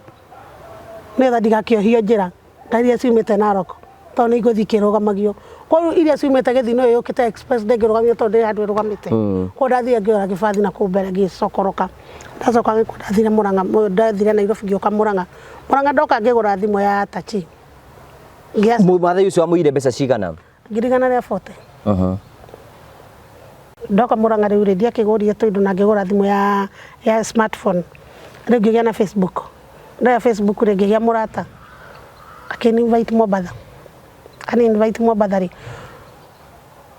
nĩgetha ndigakĩohio njĩra ngari iria ciumĩte Narok, tondũ nĩ igũthiĩ ikĩrũgamagio. Koguo iria ciumĩte Gĩthii no yũkĩte express ndĩngĩrũgamio tondũ ndĩrĩ handũ ĩrũgamĩte. Koguo ndathire ngĩoya gĩbathi na kũu mbere ngĩcokoroka. Ndacoka gĩkũ ndathire Mũrang'a, ndathire Nairobi ngĩũka Mũrang'a. Mũrang'a ndoka ngĩgũra thimũ ya tachi. Mũmathai ũcio wamũiyire mbeca cigana? 140,000. Ndoka Mũrang'a rĩu rĩ, ndiakĩgũrire tũindo na ngĩgũra thimũ ya smartphone. Rĩu ngĩgĩa na Facebook. Ndoya Facebook rĩ, ngĩgĩa mũrata akĩni invite Mombatha. Ani invite Mombatha rĩ,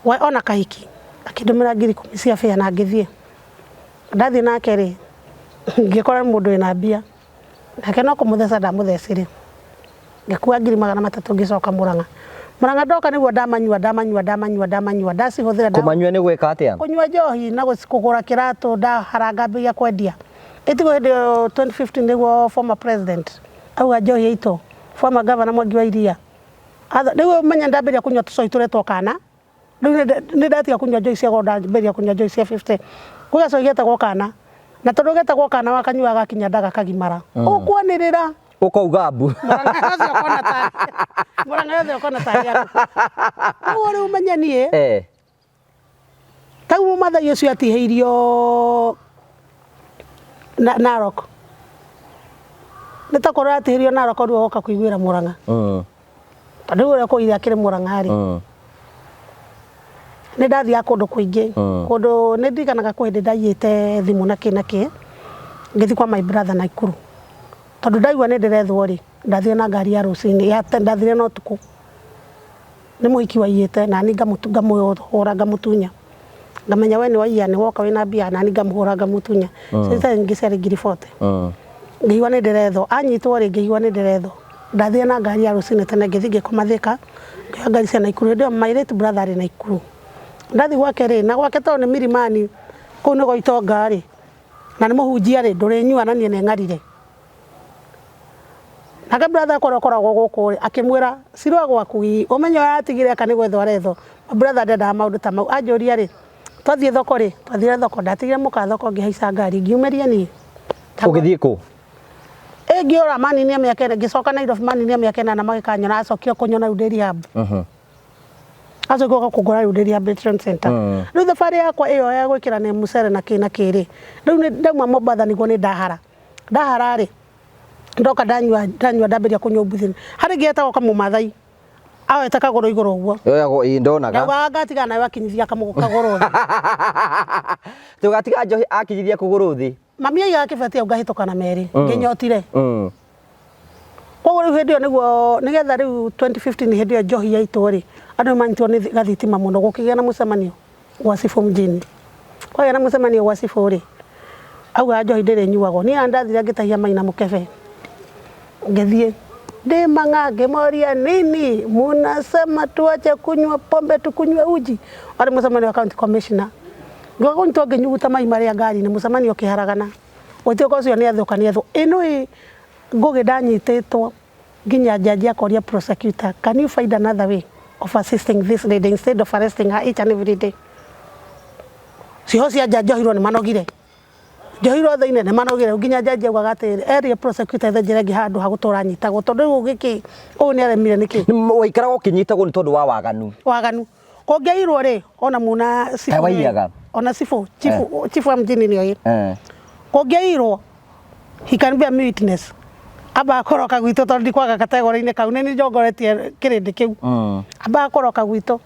we ona kahiki akĩndũmĩra 10,000 cia fare na ngĩthiĩ. Ndathiĩ nake rĩ, ngĩkora nĩ mũndũ wĩna mbia. Nake no kũmũtheca ndamũthecire. Ngĩkua 300,000 ngĩcoka Mũrang'a. Mũrang'a ndoka nĩguo ndamanyua ndamanyua ndamanyua ndamanyua ndacihũthĩra. Kũmanyua nĩ gwĩka atĩa? Kũnyua njohi na kũgũra kĩratũ, ndahara ngambĩrĩria kwendia. Ĩtigwo hĩndĩ ĩyo 2015 nĩguo former president auga njohi yaitwo, former governor Mwangi wa Iria. Rĩu ũmenye ndambĩrĩria kũnyua tũcoi tũretwo kana. Rĩu nĩ ndatiga kũnyua njohi cia goro ndambĩrĩria kũnyua njohi cia 50. Gwĩ gacoi getagwo kana. Na tondũ getagwo kana wakanyua gakinya nda gakagimara. Ũkwanĩrĩra. Ũkauga mbu. Mũrang'a yothe ũkona ta Mũrang'a yothe ũkona tarĩ yaku. Koguo rĩu ũmenye niĩ tau mũmathai ũcio atihĩirio Narok. Nĩ takorwo atihĩirio Narok rĩu agoka kũiguĩra Mũrang'a. Tondũ rĩu ũrĩa kũire akĩrĩ Mũrang'a rĩ. Nĩ ndathiaga kũndũ kũingĩ. Kũndũ nĩ ndirikanaga kwĩ hĩndĩ ndaiyĩte thimũ na kĩ na kĩ, ngĩthiĩ kwa my brother Naikuru. Tondũ ndaigua nĩ ndĩrethwo rĩ, ndathire na ngari ya rũcinĩ, ndathire na ũtukũ. Nĩ mũhiki waiyĩte nani ngamũhũra ngamũtunya. Ngamenya we nĩ waiya nĩ woka wĩna mbia nani ngamũhũra ngamũtunya. Ciarĩ nyingĩ ciarĩ 40,000. Ngĩigua nĩ ndĩrethwo. Anyitwo rĩ, ngĩigua nĩ ndĩrethwo. Ndathire na ngari ya rũcinĩ tene ngĩthiĩ ngĩkoma Thika, ngĩoya ngari cia Naikuru. Hĩndĩ ĩyo my late brother arĩ Naikuru. Ndathiĩ gwake rĩ, na gwake tondũ nĩ milimani, kũu nĩ gwa itonga rĩ, na nĩ mũhunjia rĩ, ndũrĩnyua na niĩ nĩ ng'arire. Nake brother akwa ũrĩa ũkoragwo gũkũ rĩ, akĩmwĩra cirũa gwaku ii, ũmenye ũrĩa aratigire eka nĩ gwethwo arethwo. My brother ndendaga maũndũ ta mau. Anjũria rĩ, twathiĩ thoko rĩ, twathire thoko, ndatigire mũka thoko ngĩhaica ngari, ngiumĩria niĩ. Ũgĩthiĩ kũ? Ĩ ngĩũra maninie mĩaka ĩna, ngĩcoka Nairobi maninie mĩaka 8 magĩkanyona, acokire kũnyona rĩu ndĩ rehab. Acokire gũka kũngora rĩu ndĩ rehabilitation center. Rĩu thabarĩ yakwa ĩyo ya gwĩkĩra nĩ mũcere na kĩ na kĩ rĩ, rĩu nĩ ndauma Mombatha nĩguo nĩ ndahara. Ndahara rĩ, ndoka ndanyua ndanyua ndambĩrĩria kũnyua mbuthi. Harĩ ĩngĩ yetagwo kamũmathai, aoete kagũrũ igũrũ ũguo. Yoyagwo ĩĩ ndonaga. Ndaugaga ngatigana nawe akinyithia kagũrũ thĩ. Tũgatiga njohi akinyithia kũgũrũ thĩ. Mami aigaga kĩbeti hau ngahĩtũka na merĩ, ngĩnyotire. Koguo rĩu hĩndĩ ĩyo nĩguo nĩgetha rĩu 2015 hĩndĩ ĩyo njohi yaitwo rĩ, andũ nĩ manyitirwo nĩ gathitima mũno, gũkĩgĩa na mũcemanio gwa cibũ mjini. Kwagĩa na mũcemanio gwa cibũ rĩ, augaga njohi ndĩrĩnyuagwo. Niĩ ona ndathire ngĩtahia mai na mũkebe, ngĩthiĩ ndĩ mang'a ngĩmoria nini munasema tuache kunywa pombe tukunywe uji. Warĩ mũcemanio wa county commissioner. Ngĩũka kũnyitwo ngĩnyuguta mai marĩa ngari-inĩ, mũcemanio ũkĩharagana. Gũtuĩka ũcio nĩ ethũka nĩ ethũka. Ĩ nĩũĩ Ngũgĩ ndanyitĩtwo nginya jaji akoria prosecutor, can you find another way of assisting this lady instead of arresting her each and every day? Cioho cia nja njohirwo nĩ manogire. Njohirwo thĩinĩ nĩ manogire nginya jaji augaga atĩrĩrĩ, erire prosecutor ethe njĩra ĩngĩ handũ ha gũtũra anyitagwo tondũ rĩu gĩkĩ ũyũ nĩ aremire nĩkĩ? Waikaraga ũkĩnyitagwo nĩ tondũ wa waganu. Waganu. Kũngĩairwo rĩ, ona muna cibũ. Waiyaga. Ona cibũ, chifu, chifu wa mjini nĩoĩ. Kũngĩairwo he can be a witness amba akoroka gwitũ tondũ ndikwaga kategori-inĩ kau nĩ njongoretie kĩrĩndĩ kĩu. Amba akoroka gwitũ.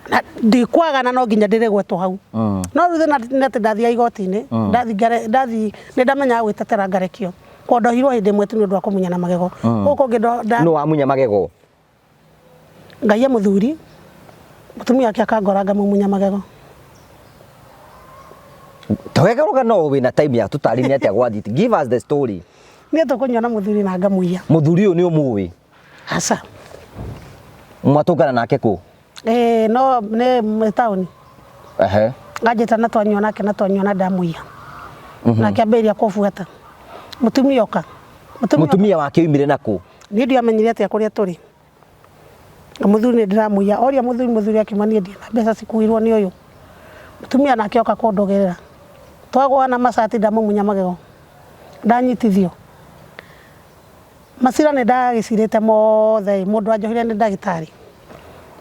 Na ndikwaga na no nginya ndĩrĩgwetwo hau. No rĩu thĩna nĩ atĩ ndathiaga igoti-inĩ, ndathiĩ nĩ ndamenyaga gwĩtetera ngarekio. Kwa ndohirwo hĩndĩ ĩmwe tu nĩ ũndũ wa kũmunyana magego. Gũkũ kũngĩ Nũ wamunya magego? Ngaiya mũthuri, mũtumia wake akangora ngamumunya magego. Twega rũgano wĩna time ya tũtarĩrie atĩa gwathiĩte. Give us the story. Niĩ tũkũnyua na mũthuri na ngamuiya. Mũthuri ũyũ nĩ ũmũĩ? Aca. Mwatũngana nake kũ? Ĩĩ no nĩ taũni. Ehe. Anjĩta na twanyua nake na twanyua na ndamuiya. Nake ambĩrĩria kũbuata. Mũtumia oka. Mũtumia wake oimire nakũ? Niĩ ndiamenyire atĩa kũrĩa tũrĩ. Na mũthuri nĩ ndĩramũiya. Oria mũthuri, mũthuri akiuma niĩ ndirĩ na mbeca cikuirwo nĩ ũyũ. Mũtumia nake oka kũndũgĩrĩra. Twagũa na macati ndamũmunya magego. Ndanyitithio. Macira nĩ ndagĩcirĩte mothe ĩ, mũndũ wanjohire nĩ ndagĩtarĩ.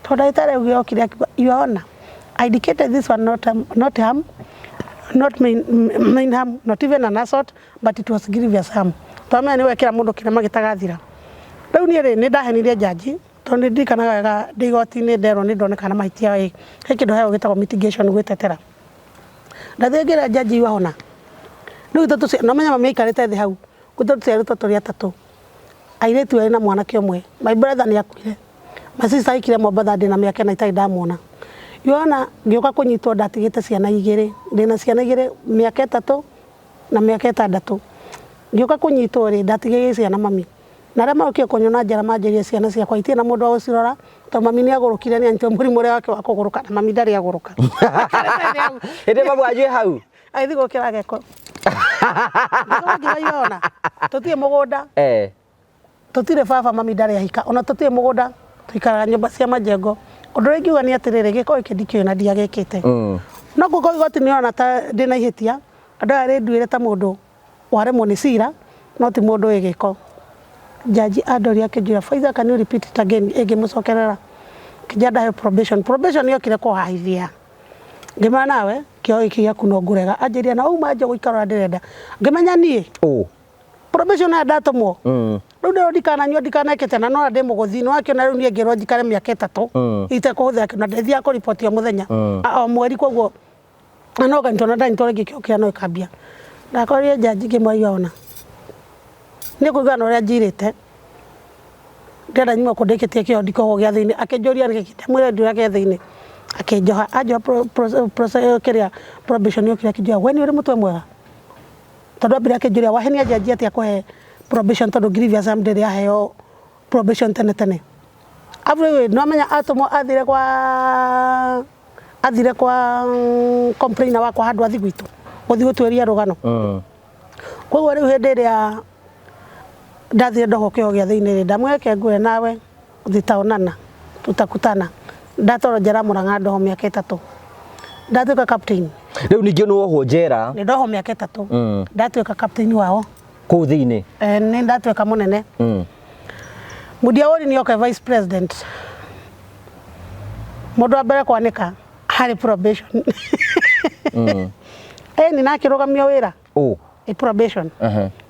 Tondũ ndagĩtarĩ augire okire akiuga, Your Honor, I indicated this one not, not harm, not main, main harm, not even an assault, but it was grievous harm. Twamenya nĩ wekĩra mũndũ kĩrema gĩtagathira. Rĩu niĩ rĩ, nĩ ndahenirie njanji, tondũ nĩ ndirikanaga wega ndĩ igoti-inĩ nderwo nĩ ndoneka na mahĩtia ĩ, he kĩndũ heagwo gĩtagwo mitigation gwĩtetera. Ndathiĩ ngĩra njanji Your Honor, rĩu itũ no menya mami aikarĩte thĩ hau, gwitũ tũciarĩtwo tũrĩ atatũ, airĩtu erĩ na mwanake ũmwe. My brother nĩ akuire. My sister aikire Mombatha ndĩna mĩaka ĩna itarĩ ndamuona. Your Honor, ngĩũka kũnyitwo ndatigĩte ciana igĩrĩ, ndĩna ciana igĩrĩ mĩaka 3 na mĩaka 6. Ngĩũka kũnyitwo rĩ, ndatigĩire ciana mami. Na arĩa marokire kũnyona njera manjĩrire ciana ciakwa itirĩ na mũndũ wa gũcirora tondũ mami nĩ agũrũkire, nĩ anyitwo mũrimũ ũrĩa wake wa kũgũrũka na mami ndarĩ agũrũka. Hĩndĩ mamu wanyu ĩ hau? Agĩthiĩ gũkĩra geko. Ngĩcoka ngiuga Your Honor, tũtirĩ mũgũnda. Tũtirĩ baba, mami ndarĩ ahika, ona tũtirĩ mũgũnda, tũikaraga nyũmba cia majengo. Ũndũ ũrĩa ingiuga nĩ atĩrĩrĩ, gĩko gĩkĩ ndikĩũĩ na ndiagĩkĩte. No kũngĩkorwo igoti nĩ rĩrona ta ndĩna ihĩtia, andũ aya rĩnduĩre ta mũndũ waremwo nĩ cira, no ti mũndũ wĩ gĩko. Jaji andoria akĩnjũria, Faiza can you repeat it again? Ĩngĩmũcokerera. Akĩnjĩra ndaheo probation. Probation yokire kũhahithia. Ngĩmera nawe, kĩoho gĩkĩ gĩaku no ngũrega. Anjĩrire na wauma nja gũikara ũrĩa ndĩrenda. Ngĩmenya niĩ. Probation aya ndatũmwo. Rĩu ndĩrwo ndikananyua ndikanekĩte na no ndĩ mũgũthi. Nĩ wakĩona rĩu niĩ ngĩrwo njikare mĩaka 3 itekũhũthĩra kĩndũ na ndĩthiaga kũriboti o mũthenya. O mweri koguo na no nganyitwo na ndanyitwo rĩngĩ kĩo kĩa no ĩkambia. Ndakorire njanji ngĩmwĩra Your Honor, nĩ kũigana na ũrĩa njirĩte ndĩrenda nyume kũ ndĩkĩtie kĩo ndikohwo gĩa thĩinĩ. Akĩnjũria nĩkĩ, ndamwĩra ndiũra gĩa thĩinĩ. Akĩnjoha, anjoha kĩrĩa probation yokire akĩnjũria we nĩ ũrĩ mũtwe mwega? Tondũ ambire akĩnjũria wahenia njanji atĩa kũhe probation tondũ grievous harm ndĩrĩ yaheo probation tene tene. Arabu rĩu nĩ wamenya atũmwo athire kwa athire kwa complainer wakwa handũ athi gwitũ gũthiĩ gũtuĩria rũgano. Koguo rĩu hĩndĩ ĩrĩa ndathire ndohwo kĩoho gĩa thĩinĩ rĩ, ndamwĩra reke ngwĩre nawe tutaonana tutakutana. Ndatwarwo njera Murang'a ndohwo mĩaka 3. Ndatuĩka captain. Rĩu ningĩ nĩ wohwo njera? Nĩ ndohwo mĩaka 3. Ndatuĩka captain wao. Kũu thĩinĩ? Nĩ ndatuĩka mũnene. Mundia Wori nĩ oka vice president. Mũndũ wa mbere kwanĩka harĩ probation. Nĩ nakĩrũgamio wĩra. Ĩ probation.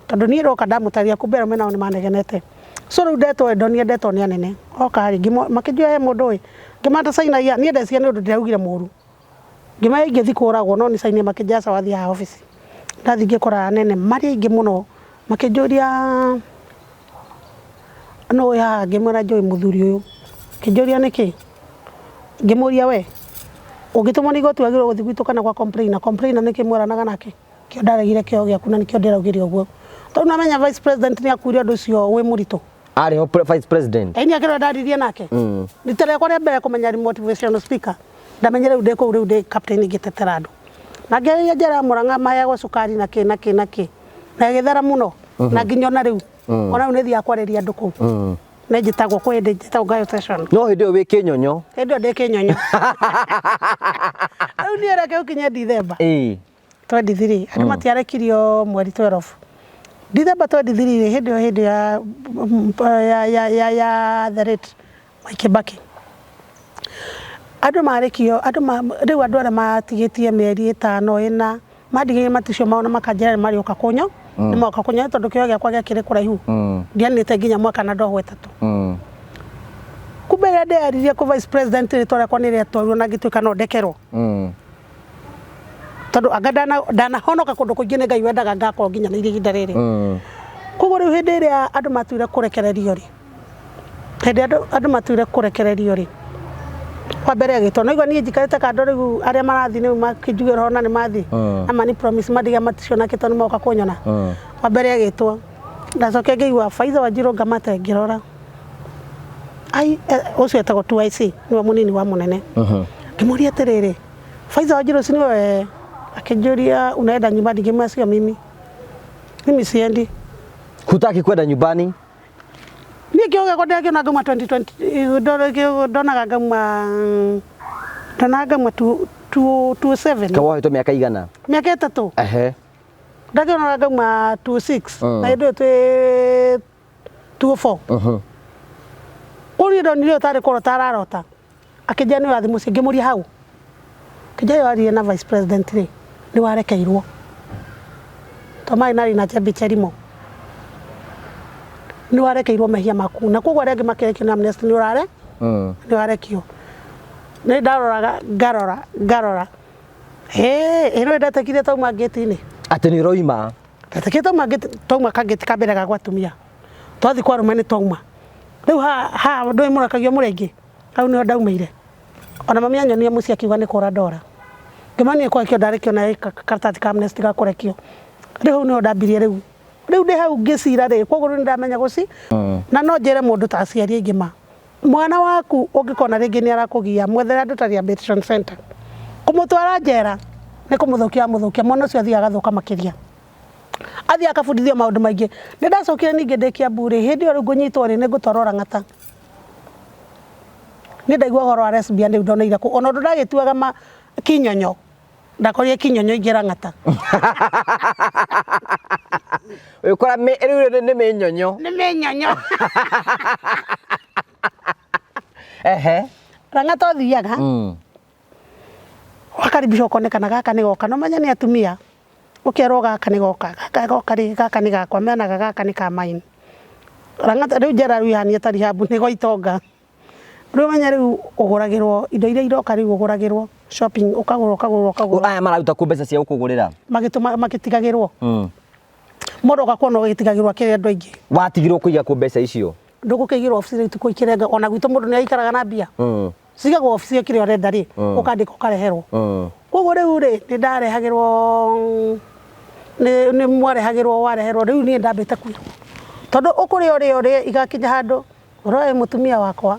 Tondũ niĩ ndoka ndamũtarĩria kumbe arũme nao nĩ manegenete. So rĩu ndetwo ndonire ndetwo nĩ anene. Oka rĩ, makĩnjũria he mũndũ ĩ, ngĩmata cainagia, niĩ ndeciria nĩ ũndũ ndĩraugire mũru. Ngĩmera ingĩthiĩ kũragwo no nĩ caine makĩnjĩra aca wathiĩ haha obici. Ndathiĩ ngĩkora anene marĩ aingĩ mũno makĩnjũria nũ wĩ haha, ngĩmwĩra njũĩ mũthuri ũyũ. Akĩnjũria nĩkĩ, ngĩmũria we ũngĩtũmwo nĩ igoti wagĩrĩirwo gũthiĩ gwitũ kana gwa complainer, complainer nĩkĩ mwaranaga nake? Kĩo ndaregire kĩoho gĩaku na nĩkĩo ndĩraugire ũguo. Tondũ nĩwamenya vice president nĩ akuire ũndũ ũcio wĩ mũritũ. Arĩ ho vice president? Ĩĩ nĩ akĩrwo ndaririe nake. Rita rĩakwa rĩa mbere kũmenya motivational speaker, ndamenyire rĩu ndĩ kũu rĩu ndĩ captain ngĩtetera andũ. Na ngĩaria njera ya Murang'a maheagwo cukari na kĩ na kĩ na kĩ. Na ĩgĩthera mũno. Na nginya ona rĩu. Ona rĩu nĩ thiaga kwarĩria andũ kũu. Nĩ njĩtagwo kwĩ hĩndĩ njĩtagwo ngayo session. No hĩndĩ ĩyo wĩ kĩnyonyo. Hĩndĩ ĩyo ndĩ kĩnyonyo. Rĩu niĩ reke ũkinye Dithemba. 23 andũ matiarekirio mweri 12. Dithemba 23 rĩ, hĩndĩ ĩyo hĩndĩ ya the late Mwai Kibaki. Andũ marekio, andũ rĩu andũ arĩa matigĩtie mĩeri 5 4 mandigĩire maticio mao na makanjĩra nĩ marĩũka kũnyo, nĩ moka kũnyo tondũ kĩoho gĩakwa gĩakĩrĩ kũraihu. Ndianĩte nginya mwaka na ndohwo 3. Kumbe rĩrĩa ndeyaririe kwĩ vice president rĩtwa rĩakwa nĩ rĩatwarirwo na ngĩtuĩka no ndekerwo. Tondũ anga ndanahonoka kũndũ kũingĩ nĩ Ngai wendaga ngakorwo nginya na ihinda rĩrĩ. Koguo rĩu hĩndĩ ĩrĩa andũ matuire kũrekererio rĩ, hĩndĩ ĩrĩa andũ matuire kũrekererio rĩ, wa mbere agĩtwo, no igua niĩ njikarĩte kando rĩu arĩa marathiĩ rĩu makĩnjugĩra ũhoro na nĩ mathiĩ, na mani promise mandiga maticio nake tondũ nĩ moka kũnyona. Wa mbere agĩtwo, ndacokire ngĩigua Faiza Wanjiru Ngamate ngĩrora. Ai, ũcio etagwo 2IC, nĩwe mũnini wa mũnene. Ngĩmũria atĩrĩrĩ, Faiza Wanjiru si niwe? Akĩnjũria unaenda nyumbani, ngĩmwĩra sio mimi. Mimi siendi. Hutaki kwenda nyumbani? Niĩ kĩo gĩakwa ndĩrakĩona ngauma 2020 ndonaga ngauma ndonaga ngauma 27. Ka wohetwo mĩaka igana? Mĩaka 3. Ehe. Ndakĩonaga ngauma 26 na hĩndĩ ĩyo twĩ 24. Kũu niĩ ndonire ũyũ tarĩ kũrota ararota. Akĩnjĩra nĩ ũrathiĩ mũciĩ, ngĩmũria hau. Akĩnjĩra waririe na vice president rĩ, nĩ warekeirwo. To marĩ na Rina Chembi Chelimo. Nĩ warekeirwo mehia maku. Na koguo arĩa angĩ makĩrekio nĩ amnesty nĩ ũrare? Nĩ warekio. Nĩ ndaroraga ngarora ngarora. Hĩ, ĩno ndetekire tauma ngĩti-inĩ. Atĩ nĩ ũroima? Ndetekire tauma ngĩti, tauma kangĩti ka mbere ga gwa atumia. Twathiĩ kwa arũme nĩ twauma. Rĩu haha haha ndũĩ mũrekagio mũrĩ aingĩ? Hau nĩho ndaumĩire. Ona mami anyonia mũciĩ akiuga nĩ kũra ndora. Ngĩmenya niĩ kũrekio ndarekio na karatathi ka amnesty ga kũrekio. Rĩu hau nĩho ndambirie rĩu. Rĩu ndĩ hau ngĩcira rĩ, koguo rĩu nĩndamenya gũci. Na no njĩre mũndũ ta aciari aingĩ ma, mwana waku ũngĩkona rĩngĩ nĩ arakũgia, mwethere andũ ta rehabilitation center. Kũmũtwara njera nĩ kũmũthũkia wamũthũkia, mwana ũcio athiaga agathũka makĩria. Athiĩ akabundithio maũndũ maingĩ. Nĩ ndacokire ningĩ ndĩ Kiambu rĩ, hĩndĩ ĩyo rĩu ngũnyitwo rĩ, nĩ ngũtwarwo Lang'ata. Niĩ ndaigua ũhoro wa lesbian rĩu ndoneire kũu. Ona ũndũ ndagĩtuaga ma kinyonyo, ndakorire kinyonyo ingĩ Lang'ata. Ũgĩkora rĩu nĩ mĩnyonyo. Nĩ mĩnyonyo. Ehe. Lang'ata ũthiaga, wakaribishwo ũkonekana gaka nĩ goka. No ũmenye nĩ atumia. Ũkerwo gaka nĩ goka, gaka goka rĩ, gaka nĩ gakwa, menaga gaka nĩ ka mine. Lang'ata rĩu njera rĩu ihana ta rehab nĩ gwa itonga. Rĩu ũmenye rĩu ũgũragĩrwo indo iria iroka rĩu ũgũragĩrwo shopping ũkagũra ũkagũra ũkagũra. Aya mararuta kũ mbeca cia gũkũgũrĩra? Magĩtũma magĩtigagĩrwo. Mũndũ oka kuona ũgĩtigagĩrwo akĩrĩ andũ aingĩ. Watigirwo kũiga kũ mbeca icio? Ndũgũkĩigĩrwo obici rĩu tũkũikirenga ona gwitũ mũndũ nĩ aikaraga na mbia. Cigagwo obici kĩrĩa ũrenda rĩ, ũkandĩka ũkareherwo. Koguo rĩu rĩ, nĩ ndarehagĩrwo nĩ mwarehagĩrwo wareherwo rĩu niĩ ndambĩte kwĩrwo. Tondũ ũkũrĩa ũrĩe ũrĩe igakinya handũ ũroe mũtumia wakwa.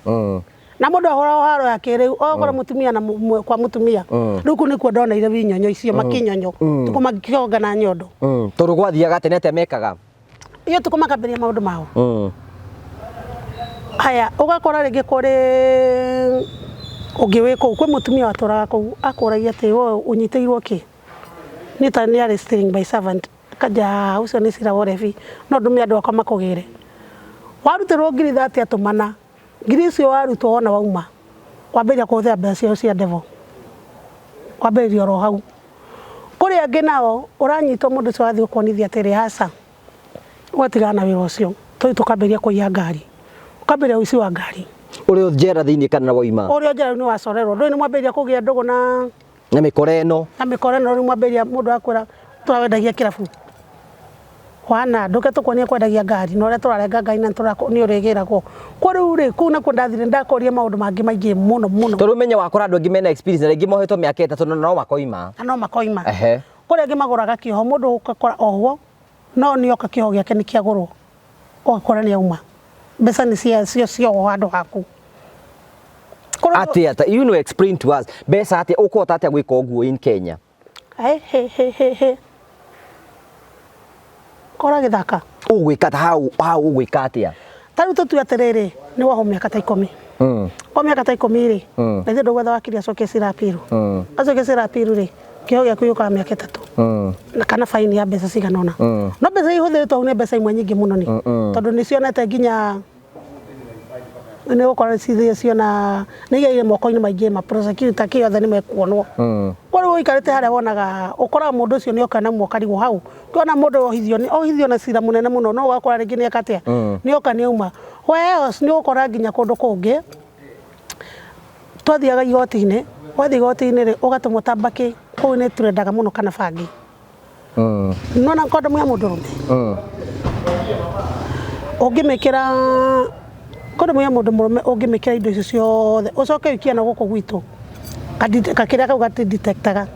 Na mũndũ ahũragwo haro ya kĩrĩu, ũgakora mũtumia na kwa mũtumia. Rĩu kũu nĩkuo ndoneire winyonyo icio makinyonyo, tukũ makĩonga na nyondo. Tondũ gwathiaga atĩa, nĩ atĩa mekaga? Iyo tukũ makambĩrĩria maũndũ mao. Haya, ũgakora rĩngĩ kũrĩ ũngĩ wĩ kũu, kwĩ mũtumia watũraga kũu, akũragia atĩ we ũnyitĩirwo kĩ? Niĩ ta nĩ arĩ stealing by servant, kanja ũcio nĩ cira wa ũrebi, no ndũme andũ akwa makũgĩre. Warutĩrwo ngiri 30 atũmana, ngiri icio warutwo wona wauma, wambĩrĩria kũhũthĩra mbeca ciao cia devil. Wambĩrĩria oro hau. Kũrĩ angĩ nao, ũranyitwo mũndũ ũcio wathiĩ gũkuonithia atĩrĩ, aca, ũgatigana na wĩra ũcio, tũthiĩ tũkambĩrĩria kũiya ngari. Ũkambĩrĩria ũici wa ngari. Ũrĩ o njera thĩinĩ kana wauma? Ũrĩ o njera rĩu nĩ wacorerwo. Ndũĩ nĩ mwambĩrĩria kũgĩa ndũgũ na Na mĩkora ĩno. Na mĩkora ĩno rĩu mwambĩrĩria mũndũ akwĩra tũrawendagia kĩrabu. Wana, ndũke tũkuonie kwendagia ngari na ũrĩa tũrarenga ngari na nĩ ũrĩgĩragwo. Kwa rĩu rĩ, kũu nakuo ndathire ndakorire maũndũ mangĩ maingĩ mũno mũno. Tondũ ũmenye wakora andũ aingĩ mena experience na rĩngĩ mohetwo mĩaka 3 na no makoima. Na no makoima. Ehe. Kũrĩ angĩ magũraga kĩoho, mũndũ ũgakora ohwo, no nĩ oka kĩoho gĩake nĩ kĩagũrwo, ũgakora nĩ auma. Mbeca nĩ cia ciohwo handũ haku. Atĩa ta, you know, explain to us. Mbeca atĩa, ũkũhota atĩa gwĩka ũguo in Kenya? He he he he. Kora gĩthaka. Ũgwĩka ta hau hau ũgwĩka atĩa? Ta rĩu tũtue atĩrĩrĩ, nĩ wohwo mĩaka ta 10. Kwa mĩaka ta 10 rĩ, na ithuĩ ndũgwetha wakiri acokie cira apiru. Acokie cira apiru rĩ, kĩoho gĩaku gĩũkaga mĩaka 3. Na kana baini ya mbeca cigana ũna. No mbeca iria ihũthĩrĩtwo hau nĩ mbeca imwe nyingĩ mũno nĩ. Tondũ nĩ cionete nginya nĩ gũkorwo cithie ciona nĩ igereire moko-inĩ maingĩ ma prosecutor kĩ othe nĩ mekuonwo. Kwa rĩu ũikarĩte harĩa wonaga ũkoraga mũndũ ũcio nĩ oka na ũkarigwo hau. Ũkĩona mũndũ ohithio nĩ ohithio na cira mũnene mũno no ũgakora rĩngĩ nĩ eka atĩa nĩ oka nĩ auma. Where else nĩ ũgũkora nginya kũndũ kũngĩ twathiaga igoti-inĩ, wathiĩ igoti-inĩ rĩ ũgatũmwo ta mbakĩ kũu nĩ tũrendaga mũno kana bangi. Nona kondomu ya mũndũrũme ũngĩmĩkĩra kondomu ya mũndũ mũrũme ũngĩmĩkĩra indo icio ciothe ũcoke ũikie na gũkũ gwitũ gakĩrĩa kau gatidetectaga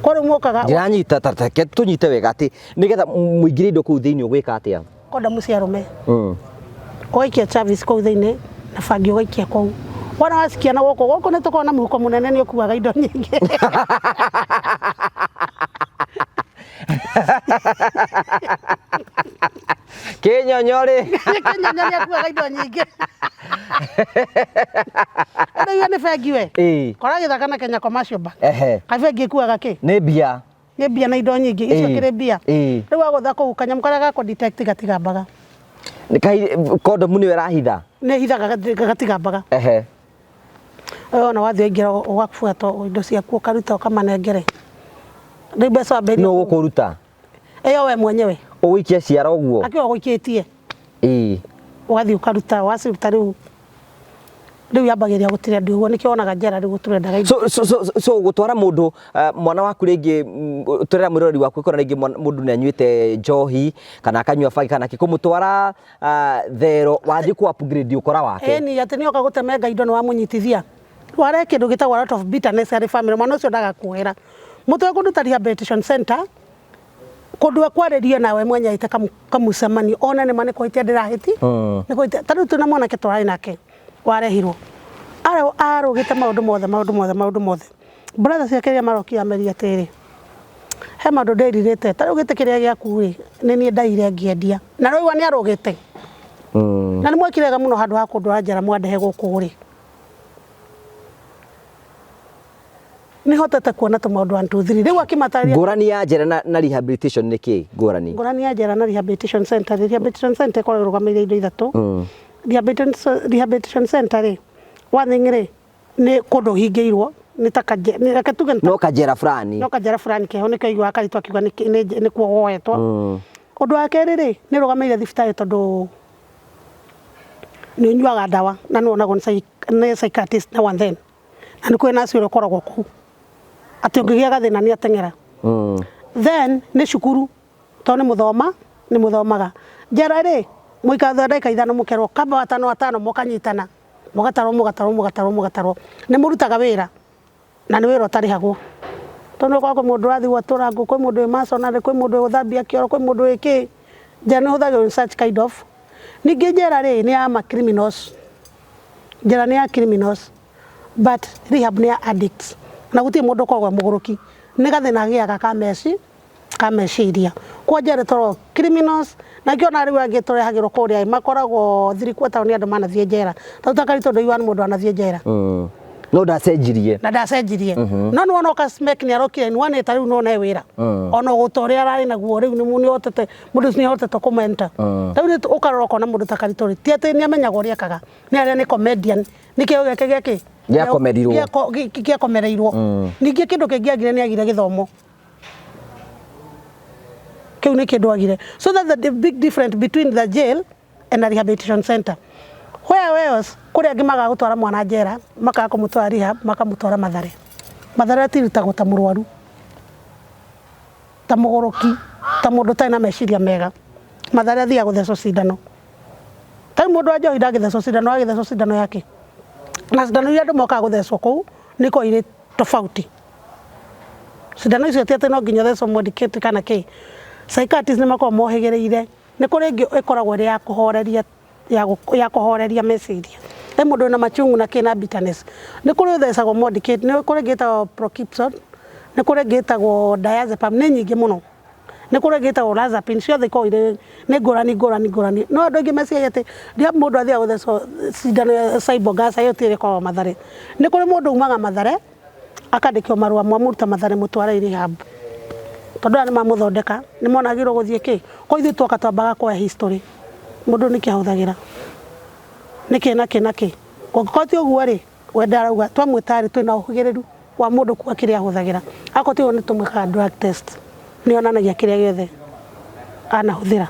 kwa rĩu mokaga Ndiranyita ta reke tũnyite wega atĩ nĩgetha mũingĩrie indo kũu thĩinĩ ũgwĩka atĩa? Kondomu cia arũme ũgaikia Chavis kũu thĩinĩ na bangi ũgaikia kũu wona wacikia na gũkũ gũkũ nĩ tũkoragwo na mũhuko mũnene nĩ ũkuaga indo nyingĩ. Kĩnyonyo rĩ. Kĩnyonyo nĩ akuaga indo nyingĩ. Rĩu nĩ bengi we. Ĩĩ. Kora gĩthaka na Kenya Commercial Bank. Ehe. Kaĩ bengi ĩkuaga kĩ? Nĩ mbia. Nĩ mbia na indo nyingĩ. Icio Ĩĩ. kĩrĩ mbia. Ĩĩ. Rĩu wagũtha kũu kanyamũ karĩa gakũ detect gatigambaga. Nĩ kondomu nĩyo ĩrahitha. Nĩ ĩhithaga gatigambaga. Ehe. Wewe ona wathiĩ waingĩra ũgabuata indo ciaku ũkaruta ũkamanengere. Rĩu mbeca wambĩrĩria. Nũ ũgũkũruta? Ĩyo we mwenyewe. Ũgũikia ciara ũguo? Akĩo ũgũikĩtie. Ĩĩ. Ũgathiĩ ũkaruta, waciruta rĩu rĩu yambagĩrĩria gũtirenda ũguo nĩkĩo wonaga njera rĩu gũtirendaga indo. So gũtwara mũndũ mwana waku rĩngĩ tũrera mwĩroreri waku ĩkora rĩngĩ mũndũ nĩ anyuĩte njohi kana akanyua bangi kana kĩ kũmũtwara thero wathiĩ kũ upgrade ũkora wake. Ĩni atĩ nĩoka gũtemenga indo nĩ wamũnyitithia. Warehe kĩndũ gĩtagwo a lot of bitterness harĩ family mwana ũcio ndagakuohera. Mũtwe kũndũ ta rehabilitation center kũndũ ekwarĩria nawe mwenye ite kamucemanio one nĩ ma nĩ kũhĩtia ndĩrahĩti nĩ kũhĩtia ta rĩu twĩna mwanake tũrarĩ nake warehirwo arũgĩte maũndũ mothe maũndũ mothe maũndũ mothe brother ciake rĩrĩa marokire amerie atĩrĩrĩ he maũndũ ndĩrirĩte ta rĩu gĩtĩ kĩrĩa gĩaku rĩ nĩ niĩ ndaire ngĩendia na rĩu nĩ arũgĩte na nĩ mwekire wega mũno handũ ha kũndwara njera mwandehe gũkũ rĩ nĩ hotete kuona tũmaũndũ 1 2 3 rĩu akĩmatarĩria Ngũrani ya njera na rehabilitation nĩ kĩ ngũrani? Ngũrani ya njera na rehabilitation center rĩ, rehabilitation center ĩkoragwo ĩrũgamĩrĩire indo ithatũ. Rehabilitation center rĩ, one thing rĩ, nĩ kũndũ ũhingĩirwo, nĩ ta reke tuge no kanjera fulani. No kanjera fulani keho nĩkĩo aiguaga Karitũ akiuga nĩkuo woetwo. Ũndũ wa kerĩ rĩ, nĩ ĩrũgamĩrĩire thibitarĩ tondũ nĩ ũnyuaga ndawa na nĩ wonagwo nĩ psychiatrist now and then. Na nĩ kũrĩ nurse ũrĩa ũkoragwo kũu atĩ ũngĩgĩa gathĩna nĩ ateng'era. Then nĩ cukuru tondũ nĩ mũthoma nĩ mũthomaga. Njera rĩ mũikara thutha wa ndagĩka ithano mũkerwo kamba watano watano mũkanyitana mũgatarwo mũgatarwo mũgatarwo mũgatarwo. Nĩ mũrutaga wĩra na nĩ wĩra ũtarĩhagwo. Tondũ nĩ ũkoraga kwĩ mũndũ ũrathiĩ gwatũra ngũ, kwĩ mũndũ wĩ masonary, kwĩ mũndũ wĩ gũthambia kĩoro, kwĩ mũndũ wĩ kĩ. Njera nĩ ĩhũthagĩrwo in such kind of. Ningĩ njera rĩ nĩ ya ma criminals. Njera nĩ ya criminals but rehab nĩ ya addicts. Na gũtirĩ mũndũ ũkoragwo e mũgũrũki. Nĩ gathĩna agĩaga ka meciria. Kwa njera ĩtwaragwo criminals na nĩkĩo ona rĩu angĩ tũrehagĩrwo kũrĩa makoragwo 3/4 nĩ andũ manathiĩ njera. Tondũ ta Karitũ ndũiguaga nĩ mũndũ wanathiĩ njera. No ndacenjirie. Na ndacenjirie. No nĩ wona ũka nĩ arokire in one ta rĩu no one wĩra. Ona ũgũta ũrĩa ararĩ naguo rĩu nĩ hotete mũndũ ũcio nĩ ahotete kũmenta. Rĩu nĩ ũkarora ũkona mũndũ ta Karitũ rĩ, ti atĩ nĩ amenyaga ũrĩa ekaga. Nĩ arĩa nĩ comedian. Nĩ kĩo gĩake gĩa kĩ? Gĩakomerirwo. Gĩakomereirwo. Ningĩ kĩndũ kĩngĩ agire nĩ agire gĩthomo. Kĩu nĩ kĩndũ agire. So that's the big difference between the jail and a rehabilitation center. Where else kũrĩa angĩ magaga gũtwara mwana njera, makaga kũmũtwara rehab, makamũtwara Mathare. Mathare atirutagwo ta mũrwaru, ta mũgũrũki, ta mũndũ ũtarĩ na meciria mega. Mathare athiaga gũthecwo cindano. Ta rĩu mũndũ wa njohi ndangĩthecwo cindano, agĩthecwo cindano yake. Na cindano iria andũ mokaga gũthecwo kũu nĩ ikoragwo irĩ tofauti. Cindano icio ti atĩ no nginya ũthecwo medicate kana kĩ. Psychiatrist nĩ makoragwo mohĩgĩrĩire. Nĩ kũrĩ ĩngĩ ĩkoragwo ĩrĩ ya kũhoreria ya kũhoreria meciria. He mũndũ wĩna machungu na kĩ na bitterness. Nĩ kũrĩ ũthecagwo medicate, nĩ kũrĩ ĩngĩ ĩtagwo Procipson, nĩ kũrĩ ĩngĩ ĩtagwo diazepam, nĩ nyingĩ mũno. Nĩ kũrĩ ĩngĩ ĩtagwo olanzapine, ciothe ikoragwo irĩ nĩ ngũrani ngũrani ngũrani. No andũ aingĩ meciragia atĩ rĩrĩa mũndũ athiaga gũthecwo cindano ya Cybogas ĩyo ti ĩrĩa ĩkoragwo Mathare. Nĩ kũrĩ mũndũ umaga Mathare akandĩkĩrwo marũa mwamũruta Mathare mũtware rehab. Tondũ aya nĩ mamũthondeka, nĩ mona agĩrĩirwo gũthiĩ kĩ. Kwa ithuĩ twoka twambaga kuoya history. Mũndũ nĩkĩ ahũthagĩra, nĩkĩ na kĩ na kĩ. Kũngĩkorwo ti ũguo rĩ, we ndarauga twamwĩta rĩ twĩna ũhĩgĩrĩru wa mũndũ kuga kĩrĩa ahũthagĩra. Akorwo ti ũguo nĩ tũmwĩkaga drug test. Nĩ yonanagia kĩrĩa gĩothe anahũthĩra.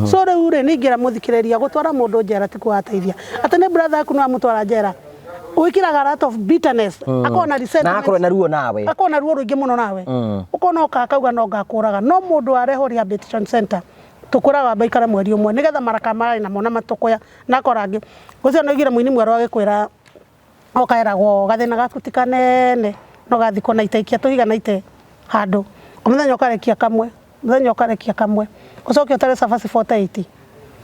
So rĩu rĩ, nĩ ingĩra mũthikĩrĩria gũtwara mũndũ njera ti kũgateithia. Atĩ nĩ brother yaku nĩ wamũtwara njera, wĩkĩraga a lot of bitterness, akorwo na resentment. Na akorwo na ruo nawe. Akorwo na ruo rũingĩ mũno nawe. Ũkona oka akauga no ngakũraga. No mũndũ arehwo rehabilitation center, tũkwĩraga wambe aikare mweri ũmwe nĩgetha maraka mararĩ namo na matũkũya na akora angĩ. Ũcio nĩ ũiguire mũini mwerũ agĩkwĩra ũkaeragwo gathĩna gaku ti kanene no gathikwo na itaikia tũhiga na ite handũ. O mũthenya ũkarekia kamwe, mũthenya ũkarekia kamwe. Ũcoke ũtare cabaci 48.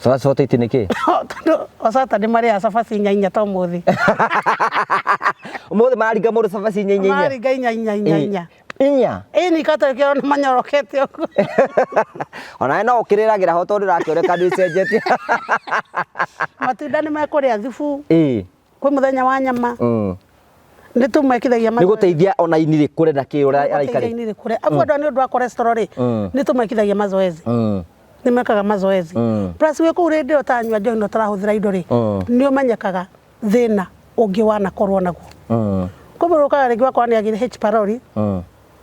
Cabaci 48 nĩ kĩ? Tondũ o Saturday marĩaga cabaci inya inya ta ũmũthĩ. Ũmũthĩ mararinga mũndũ cabaci inya inya inya. Mararinga inya inya inya inya. Inya. Ĩni katarĩ kĩo manyorokete ũguo. Onawe no ũkĩrĩragĩra ho tondũ ndũrakĩoneka ndwĩcenjetie. Matunda nĩ mekũrĩa thubu. Ĩĩ. Kwĩ mũthenya wa nyama. Nĩ tũmekithagia Nĩ gũteithia ona ini rĩkũre na kĩ ũrĩa araikara. Ini rĩkũre. Afu andũ nĩ ũndũ wa cholesterol rĩ, nĩ tũmekithagia mazoezi. Nĩ mekaga mazoezi. Plus wĩ kũu rĩndĩ ũtanyua njohi na ũtarahũthĩra indo rĩ, nĩ ũmenyekaga thĩna ũngĩ wanakorwo naguo. Kwĩ mũndũ ũkaga rĩngĩ wakora nĩ agĩire H pylori,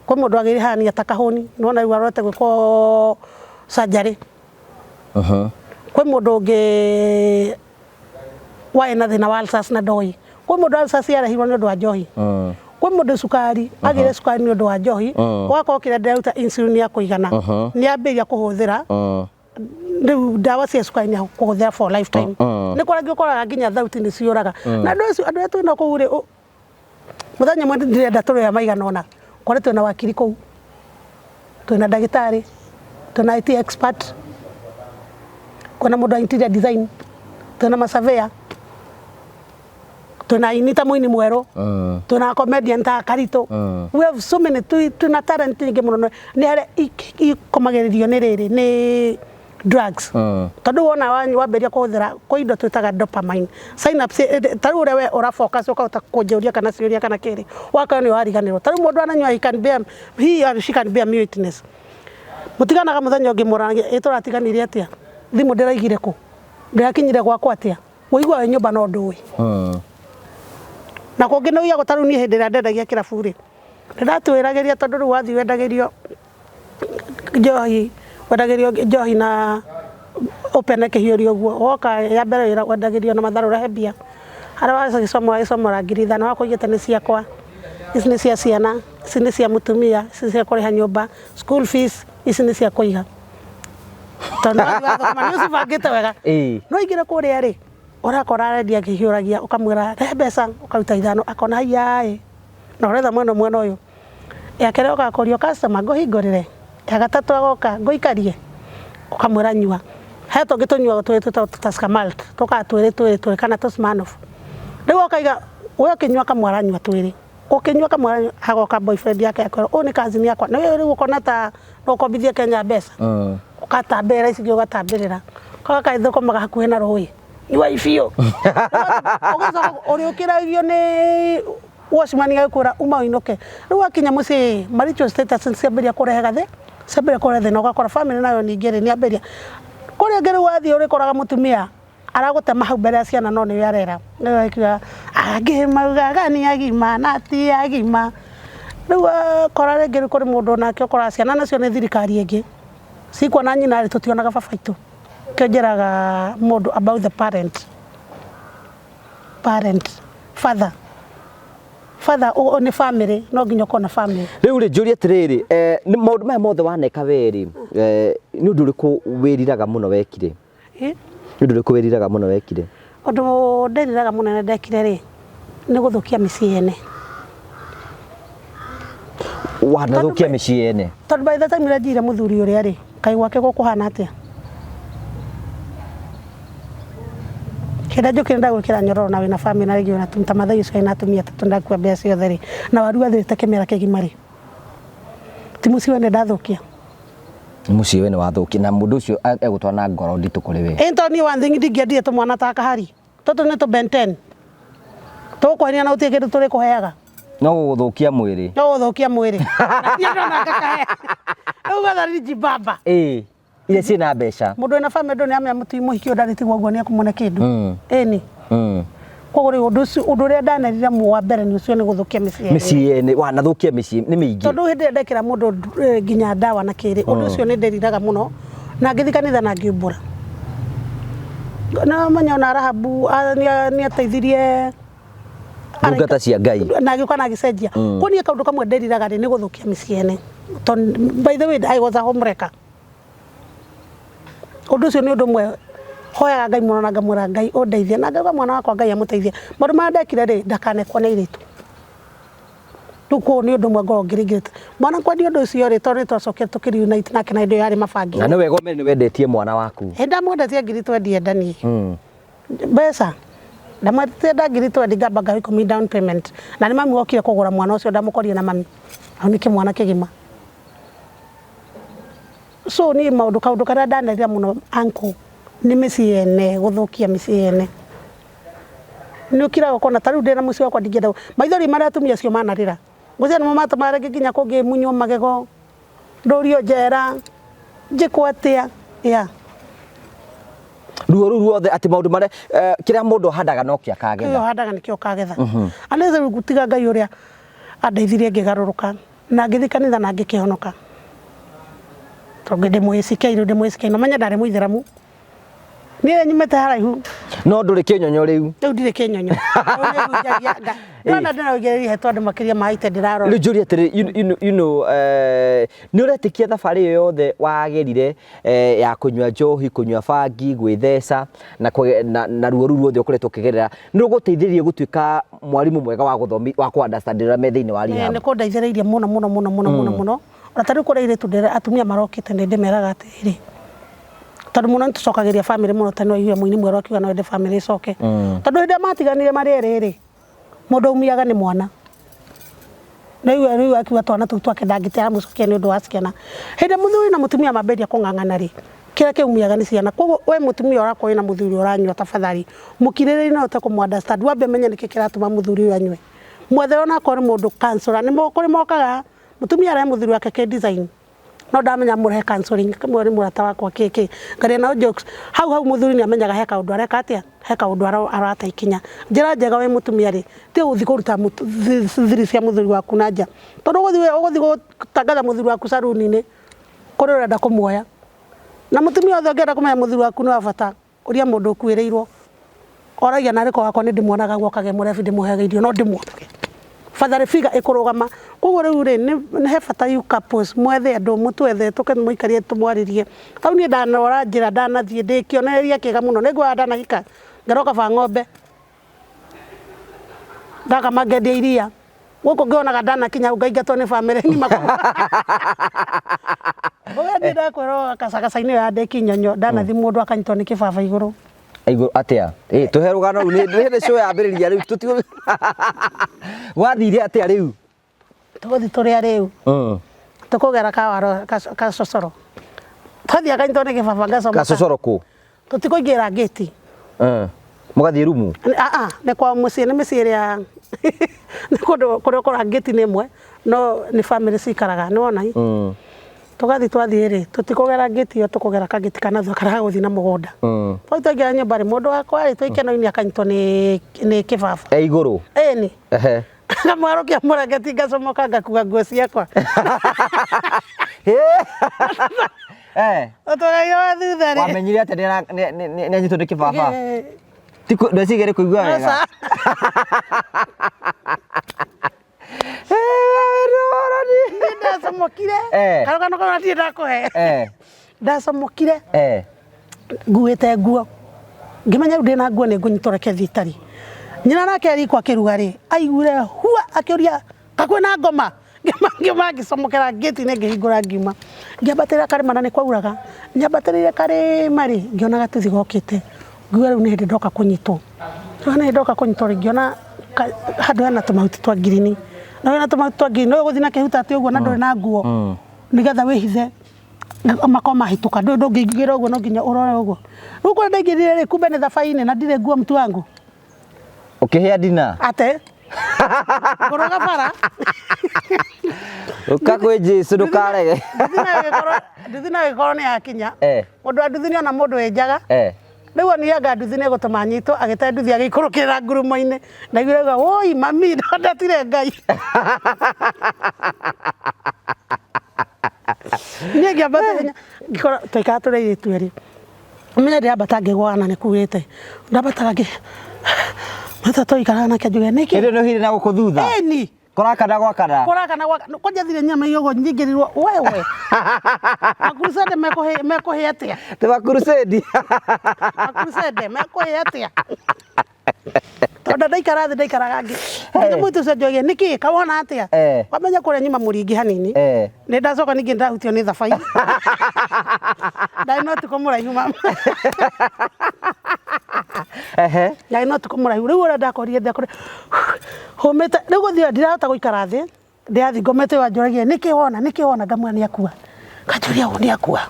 kwĩ mũndũ agĩire hernia ta kahũni, nĩwona rĩu arorete gwĩkwo surgery. Kwĩ mũndũ ũngĩ warĩ na thĩna wa ulcers na ndoĩ. Kwĩ mũndũ ulcers yarehirwo nĩ ũndũ wa njohi. Kwĩ mũndũ cukari, agĩire cukari nĩ ũndũ wa njohi, ũgakorwo kĩrĩa ndĩraruta insulin ya kũigana, nĩ ambĩrĩria kũhũthĩra rĩu ndawa cia cukari nĩ kũhũthĩra for lifetime. Nĩ kũrĩa angĩ ũkoraga nginya thauti nĩ ciũraga. Na andũ acio andũ arĩa twĩnao kũu rĩ, mũthenya ũmwe ndĩrenda tũrĩoya maigana ũna, kore twĩna wakiri kũu, twĩna ndagĩtarĩ, twĩna IT expert, kwĩna mũndũ wa interior design, twĩna masurveyor, twĩna aini ta mũini mwerũ, twĩna comedian ta Karitũ. We have so many, twĩna talent nyingĩ mũno. Nĩ harĩa ikomagĩrĩrio nĩ rĩrĩ nĩ drugs. Tondũ wona wambĩrĩria kũhũthĩra kwĩ indo twĩtaga dopamine synapse, ta rĩu ũrĩa we ũra focus ũkahota kũnjũria kana ciũria kana kĩrĩ, wakorwo nĩ wariganĩrwo. Ta rĩu mũndũ ananyua, he can bear, he or she can bear me witness. Mũtiganaga mũthenya ũngĩ mũranagia, ĩ tũratiganire atĩa? Thimũ ndĩraigire kũ? Ndĩrakinyire gwakwa atĩa? Ũigua wĩ nyũmba no ndũĩ. Na kũngĩ nĩ ũigagwo ta rĩu niĩ hĩndĩ ĩrĩa ndendagia kĩrabu rĩ, nĩndatwĩragĩria tondũ rĩu wathiĩ wendagĩrio njohi, wendagĩrio njohi na open ĩkĩhiũrio ũguo, woka ya mbere wĩra wendagĩrio na matharũ ũrehe mbia. Harĩa wagĩcomora wagĩcomora 5,000 wakũigĩte nĩ ciakwa, ici nĩ cia ciana, ici nĩ cia mũtumia, ici nĩ cia kũrĩha nyũmba, school fees, ici nĩ cia kũiga. Tondũ wathiĩ wathũkũma nĩ ũcibangĩte wega. No ingĩra kũrĩa rĩ, ũrakora arendia akĩhiũragia, ũkamwĩra rehe mbeca, ũkaruta 5, akona haiya ĩ, na ũretha mwena ũmwe na ũyũ. Ya kerĩ oka akũria customer ngũhingũrĩre, ya gatatũ agoka ngũikarie, ũkamwĩra nyua. He tũngĩ tũnyuagwo twĩrĩ twĩtagwo Tusker Malt, tũkaga twĩrĩ twĩrĩ twĩrĩ kana tũ Smirnoff. Rĩu ũkaiga we ũkĩnyua kamwe aranyua twĩrĩ, ũkĩnyua kamwe aranyua, agoka boyfriend yake akwĩra ũyũ nĩ cousin yakwa, na we rĩu ũkona ta no ũkombithie Kenya mbeca, ũgatambĩrĩra ici ingĩ ũgatambĩrĩra, koga kaĩ thũkũmaga hakuhĩ na rũĩ, nyuai biũ. Ũgacoka ũrĩũkĩragio nĩ watchman agĩkwĩra uma ũinũke. Rĩu wakinya mũciĩ marital status ciambĩrĩria kũrehe gathĩ, ciambĩrĩria kũrehe thĩna, ũgakora family nayo ningĩ rĩ nĩambĩrĩria. Kũrĩa ũngĩ rĩu wathiĩ ũrĩkoraga mũtumia aragũtema hau mbere ya ciana no nĩwe arera. Nĩwe akiuga angĩ maugaga nĩ agima na ti agima. Rĩu wakora rĩngĩ kũrĩ mũndũ onake ũkoraga ciana nacio nĩ thirikari ĩngĩ. Cikuona nyina rĩ tũtionaga baba itũ. Nĩkĩo njĩraga mũndũ about the parent. Parent, father. Father nĩ family, no nginya ũkorwo na family. Rĩu rĩ njũrie atĩrĩrĩ, nĩ maũndũ maya mothe waneka we rĩ, nĩ ũndũ ũrĩkũ wĩriraga mũno wekire? Nĩ ũndũ ũrĩkũ wĩriraga mũno wekire? Ũndũ ndĩriraga mũno na ndekire rĩ, nĩ gũthũkia mĩciĩ ene. Wanathũkia mĩciĩ ene? Tondũ by the time ĩrĩa njire mũthuri ũrĩa rĩ, kaĩ gwake gũkũhana atĩa? Kĩrĩa njũkire ndagwĩkĩra nyororo na wĩna family na rĩngĩ wĩna ta Mathai ũcio ena atumia atatũ ndakua mbia ciothe rĩ, na waru athirĩte kĩmera kĩgima rĩ, ti mũciĩ wene ndathũkia? Nĩ mũciĩ wene wathũkia na mũndũ ũcio egũtwara na ngoro nditũ kũrĩ we. Ĩĩ tondũ niĩ one thing ndingĩendire tũmwana ta kahari, tũtũ nĩ tũ Ben 10. Tũgũkweheria na gũtirĩ kĩndũ tũrĩkũheaga. No gũgũthũkia mwĩrĩ. No gũgũthũkia mwĩrĩ. Na niĩ ndona ngakahe. Rĩu gathari njibamba. Ĩĩ. Iria ciĩna mbeca. Mũndũ wĩna family ndũ nĩamenya mũtui mũhiki ũyũ ndarĩtigwo ũguo nĩekũmũne kĩndũ. Ĩni. Koguo rĩu ũndũ ũcio ũndũ ũrĩa ndanerire wa mbere nĩ ũcio nĩ gũthũkia mĩciĩ ene. Mĩciĩ ene, wanathũkia mĩciĩ nĩ mĩingĩ. Tondũ hĩndĩ ĩrĩa ndekĩra mũndũ nginya ndawa na kĩrĩ, ũndũ ũcio nĩ ndĩriraga mũno na ngĩthiĩ kanitha na ngiumbũra. Na menya ona Rahabu nĩ ateithirie ndungata cia Ngai. Na agĩũka na agĩcenjia. Koguo niĩ kaũndũ kamwe ndĩriraga rĩ nĩ gũthũkia mĩciĩ ene. Tondũ by the way I was a homewrecker. Ũndũ ũcio nĩ ũndũ ũmwe hoyaga Ngai mũno na ngamwĩra Ngai ũndeithie na ngauga mwana wakwa Ngai amũteithie. Maũndũ marĩa ndekire rĩ ndakanekwo nĩ airĩtu. Rĩu koguo nĩ ũndũ ũmwe ngoragwo ngĩringĩrĩte. Mwana kwendia ũndũ ũcio rĩ tondũ nĩ twacokire tũkĩ reunite nake na hĩndĩ ĩyo yarĩ mabangi. Na nĩ wega ũmenye nĩ wendetie mwana waku. Ĩ ndamwendetie ngiri twendie ndani. Mbeca. Ndamwĩtĩtie nda ngiri twendi ngamba ngaheo 10 down payment. Na nĩ mami wokire kũgũra mwana ũcio ndamũkorire na mami. Hau nĩ kĩmwana kĩgima. So niĩ maũndũ kaũndũ karĩa ndanerira mũno uncle nĩ mĩciĩ yene gũthũkia mĩciĩ yene. Nĩ ũkiraga ũkona ta rĩu ndĩna mũciĩ wakwa ndingĩenda maithori marĩa atumia acio manarĩra. Ngwĩciria nĩmo matũmaga rĩngĩ nginya kũngĩ munywo magego, ndũrio njera, njĩkwo atĩa, yeah. Ruo rũu ruothe atĩ maũndũ marĩa kĩrĩa mũndũ ahandaga nokĩo akagetha. Kĩrĩa ũhandaga nĩkĩo ũkagetha. Anĩze rĩu tiga Ngai ũrĩa andeithirie ngĩgarũrũka na ngĩthiĩ kanitha na ngĩkĩhonoka. Tondũ ndĩ mũ ACK rĩu ndĩ mũ ACK na ũmenye ndarĩ mũithĩramu. Niĩ nyumĩte haraihu. No ndũrĩ kĩnyonyo rĩu. Rĩu ndirĩ kĩnyonyo. Rĩu nĩ hunjagia nga. Ndĩrona ndĩna ũigĩrĩri hetwo andũ makĩria ma ite ndĩrarora. Rĩu njũrie atĩrĩ, nĩ ũretĩkia thabarĩ ĩyo yothe wagerire ya kũnyua njohi, kũnyua bangi, gwĩtheca na, na, na ruo rũu ruothe ũkoretwo ũkĩgerera nĩ rũgũteithĩrĩria gũtuĩka mwarimũ mwega wa gũthomi wa kũ understand arĩa me thĩinĩ wa rehab? Nĩ kũndeithĩrĩirie mũno mũno mũno mũno mũno mũno. Ona ta rĩu kũrĩ airĩtu atumia marokĩte nĩ ndĩmeraga atĩrĩrĩ, tondũ mũno nĩ tũcokagĩria bamĩrĩ mũno tondũ nĩwaiguire mũini mwerũ akiuga no ende bamĩrĩ ĩcoke. Tondũ hĩndĩ ĩrĩa matiganire marĩ erĩ rĩ, mũndũ aumiaga nĩ mwana. Rĩu rĩu akiuga twana tũu twake ndangĩte aramũcokia nĩ ũndũ wa ciana. Hĩndĩ ĩrĩa mũthuri na mũtumia mambĩrĩria kũng'ang'ana rĩ, kĩrĩa kĩumiaga nĩ ciana. Koguo we mũtumia ũrakorwo wĩna mũthuri ũranyua tafadhali, mũkirĩrĩrie na ũhote kũmũ understand, wambe ũmenye nĩkĩ kĩratũma mũthuri ũyũ anyue. Mwethere onakorwo nĩ mũndũ counselor, nĩ kũrĩ mokaga mũtumia arehe mũthuri wake kĩ design no ndamenya mũrehe counseling kamwe nĩ mũrata wakwa kĩ ngaria nao jokes hau hau mũthuri nĩ amenyaga he kaũndũ areka atĩa he kaũndũ arate ikinya. Njĩra njega wĩ mũtumia rĩ ti gũthiĩ kũruta thiri cia mũthuri waku na nja tondũ ũgũthiĩ gũtangatha mũthuri waku caruni-inĩ kũrĩa ũrenda kũmuoya na mũtumia wothe ũngĩenda kũmenya mũthuri waku nĩ wa bata ũria mũndũ ũkuĩrĩirwo oragia narĩ ko wakwa nĩ ndĩmuonaga guoka ge mũrebi ndĩmũheage irio no ndĩmuonage father figure ĩkũrũgama. Koguo rĩu rĩ nĩ he bata you couples mwethe andũ mũtwethe tũke mũikarie tũmwarĩrie. Hau niĩ ndanora njĩra ndanathiĩ ndĩ kĩonereria kĩega mũno nĩ nguoya ndanahika ngerwo kaba ng'ombe ndakama ngendia iria gũkũ ngĩonaga ndanakinya hau ngaingatwo nĩ bamĩrĩ ng'ima. Ũrĩa niĩ ndakwĩra gacagaca-inĩ ĩyo ya ndĩ kĩnyonyo ndanathiĩ mũndũ akanyitwo nĩ kĩbaba igũrũ. Igũrũ atĩa? Ĩ tũhe rũgano rũu nĩ hĩndĩ show yambĩrĩria rĩu tũtigũ gwathire atĩa rĩu? Tũgũthiĩ tũrĩa rĩu tũkũgera kawaro gacocoro twathiĩ akanyitwo nĩ kĩbaba ngacomoka. Gacocoro kũ? Tũtikũingĩra ngĩti. Mũgathiĩ rumu? Nĩ kwao mũciĩ nĩ mĩciĩ ĩrĩa nĩ kũndũ kũrĩa ũkoraga ngĩti nĩ ĩmwe no nĩ bamĩrĩ cikaraga nĩ wona ĩ. Tũgathiĩ twathiĩ rĩ tũtikũgera ngĩti ĩyo tũkũgera kangĩti ka na thutha karĩa gagũthiĩ na mũgũnda. Twathiĩ twaingĩra nyũmba rĩ mũndũ wakwa rĩ twĩ ikeno-inĩ akanyitwo nĩ kĩbaba. E igũrũ? Ĩni. Ngamwarũkia mũrangeti ngacomoka ngakua nguo ciakwa. Ũtũragia wa thutha rĩ. Wamenyire atĩa nĩ anyitwo nĩ kĩbaba? Ti ndweciria nĩ kũigua wega? Niĩ ndacomokire. Karũgano kau ndirĩ ndakũhe. Ndacomokire nguĩte nguo ngĩmenya rĩu ndĩna nguo nĩ ngũnyitwo reke thiĩ itarĩ. Nyina nake riko akĩruga rĩ aiguire hua akĩũria ka kwĩna ngoma ngiuma ngĩcomokera ngĩti-inĩ ngĩhingũra ngiuma ngĩambatĩrĩra karĩma na nĩ kwauraga nyambatĩrĩire karĩma rĩ ngĩona gatuthi gokĩte ngiuga rĩu nĩ hĩndĩ ndoka kũnyitwo rĩu nĩ hĩndĩ ndoka kũnyitwo rĩ ngĩona handũ hena tũmahuti twa ngirini na wĩna tũmahuti twa ngirini no ũgũthiĩ na kĩhutatĩ ũguo na ndũrĩ na nguo nĩgetha wĩhithe makorwo mahĩtũka ndũngĩingĩra ũguo no nginya ũrore ũguo rĩu kũrĩa ndaingĩrire rĩ kumbe nĩ thabai-inĩ na ndirĩ nguo mtu wangu. Ũkĩhĩa ndina? Ate ngũrũga bara. Ũka kwĩ Jesũ ndũkarege. Nduthi nayo ĩgĩkorwo nĩ yakinya. Mũndũ wa nduthi nĩ ona mũndũ wĩ njaga. Rĩu onire anga nduthi nĩ ĩgũtũma anyitwo agĩte nduthi agĩikũrũkĩrĩra ngurumo-inĩ. Ndaiguire auga woi mami ndetire Ngai. Niĩ ngĩambata ngĩkora twaikaraga tũrĩ airĩtu erĩ. Ũmenye ndĩrambata ngĩgũaga na nĩ kurĩte. Ndambataga ngĩ mata twaikaraga nake anjũria nĩkĩ? Hĩndĩ ĩyo nĩ ũhire na gũkũ thutha? Ĩni. Kũrakana gwakana? Kũrakana gwakana. Kwanja thire nyama ũguo nyingĩrirwo wewe. Makurusende mekũhĩa atĩa? Ti makurusedi. Makurusende mekũhĩa atĩa? Tondũ ndaikara thĩ ndaikaraga ngĩ. Nginya mũirĩtu ũcio anjoria nĩkĩ kawona atĩa? Wamenya kũrĩa nyuma mũringi hanini. Nĩ ndacoka ningĩ ndahutio nĩ thabai. Ndarĩ na ũtukũ mũraihu mama. Ehe. Yarĩ na ũtukũ mũraihu. Rĩu ũrĩa ndakorire ndakorire hũmĩte rĩu gũthiĩ ndirahota gũikara thĩ, ndĩrathiĩ ngomete ũyũ anjũragia nĩkĩ wona, nĩkĩ wona, ngamwĩra nĩ akua. Kanjũria ũũ nĩ akua.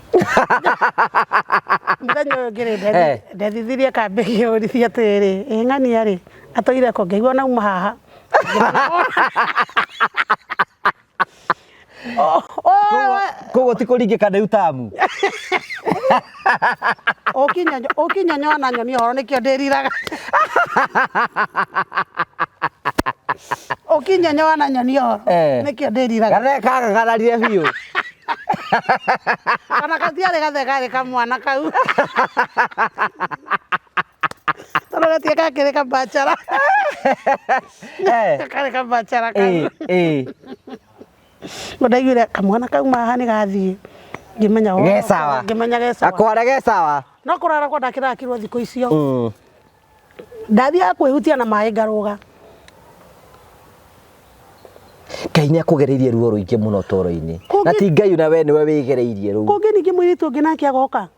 Mũthenya ũyũ ũngĩ rĩ, ndethithirie kambĩ ngĩũrithia atĩrĩrĩ, ĩ ng'ania rĩ, atũire kũ? Ngĩigua nauma haha. Koguo ti kũringĩka nĩ utamu. Ũkinyonyoa na nyonia ũhoro nĩkĩo ndĩriraga. Ũkinyonyoa na nyonia ũhoro nĩkĩo ndĩriraga. Gathe kagagararire biũ. Kana gatiarĩ gathe karĩ kamwana kau. Tondũ gatirĩ gakĩrĩ kabacara. Karĩ kabacara kau. Ngo ndaiguire kamwana kauma haha nĩ gathiĩ. Ngĩmenya oh, Ge sawa. Ngĩmenya ge sawa. Akwara ge sawa. No kũrara kwa ndakĩrakirwo thikũ icio. Ndathiaga kwĩhutia na maĩ ngarũga. Ngai nĩ akũgereirie ruo rũingĩ mũno ũtũũro-inĩ. Na ti Ngai na we nĩwe wĩgereirie rũu. Kũngĩ ningĩ mũirĩtu ũngĩ nake agoka.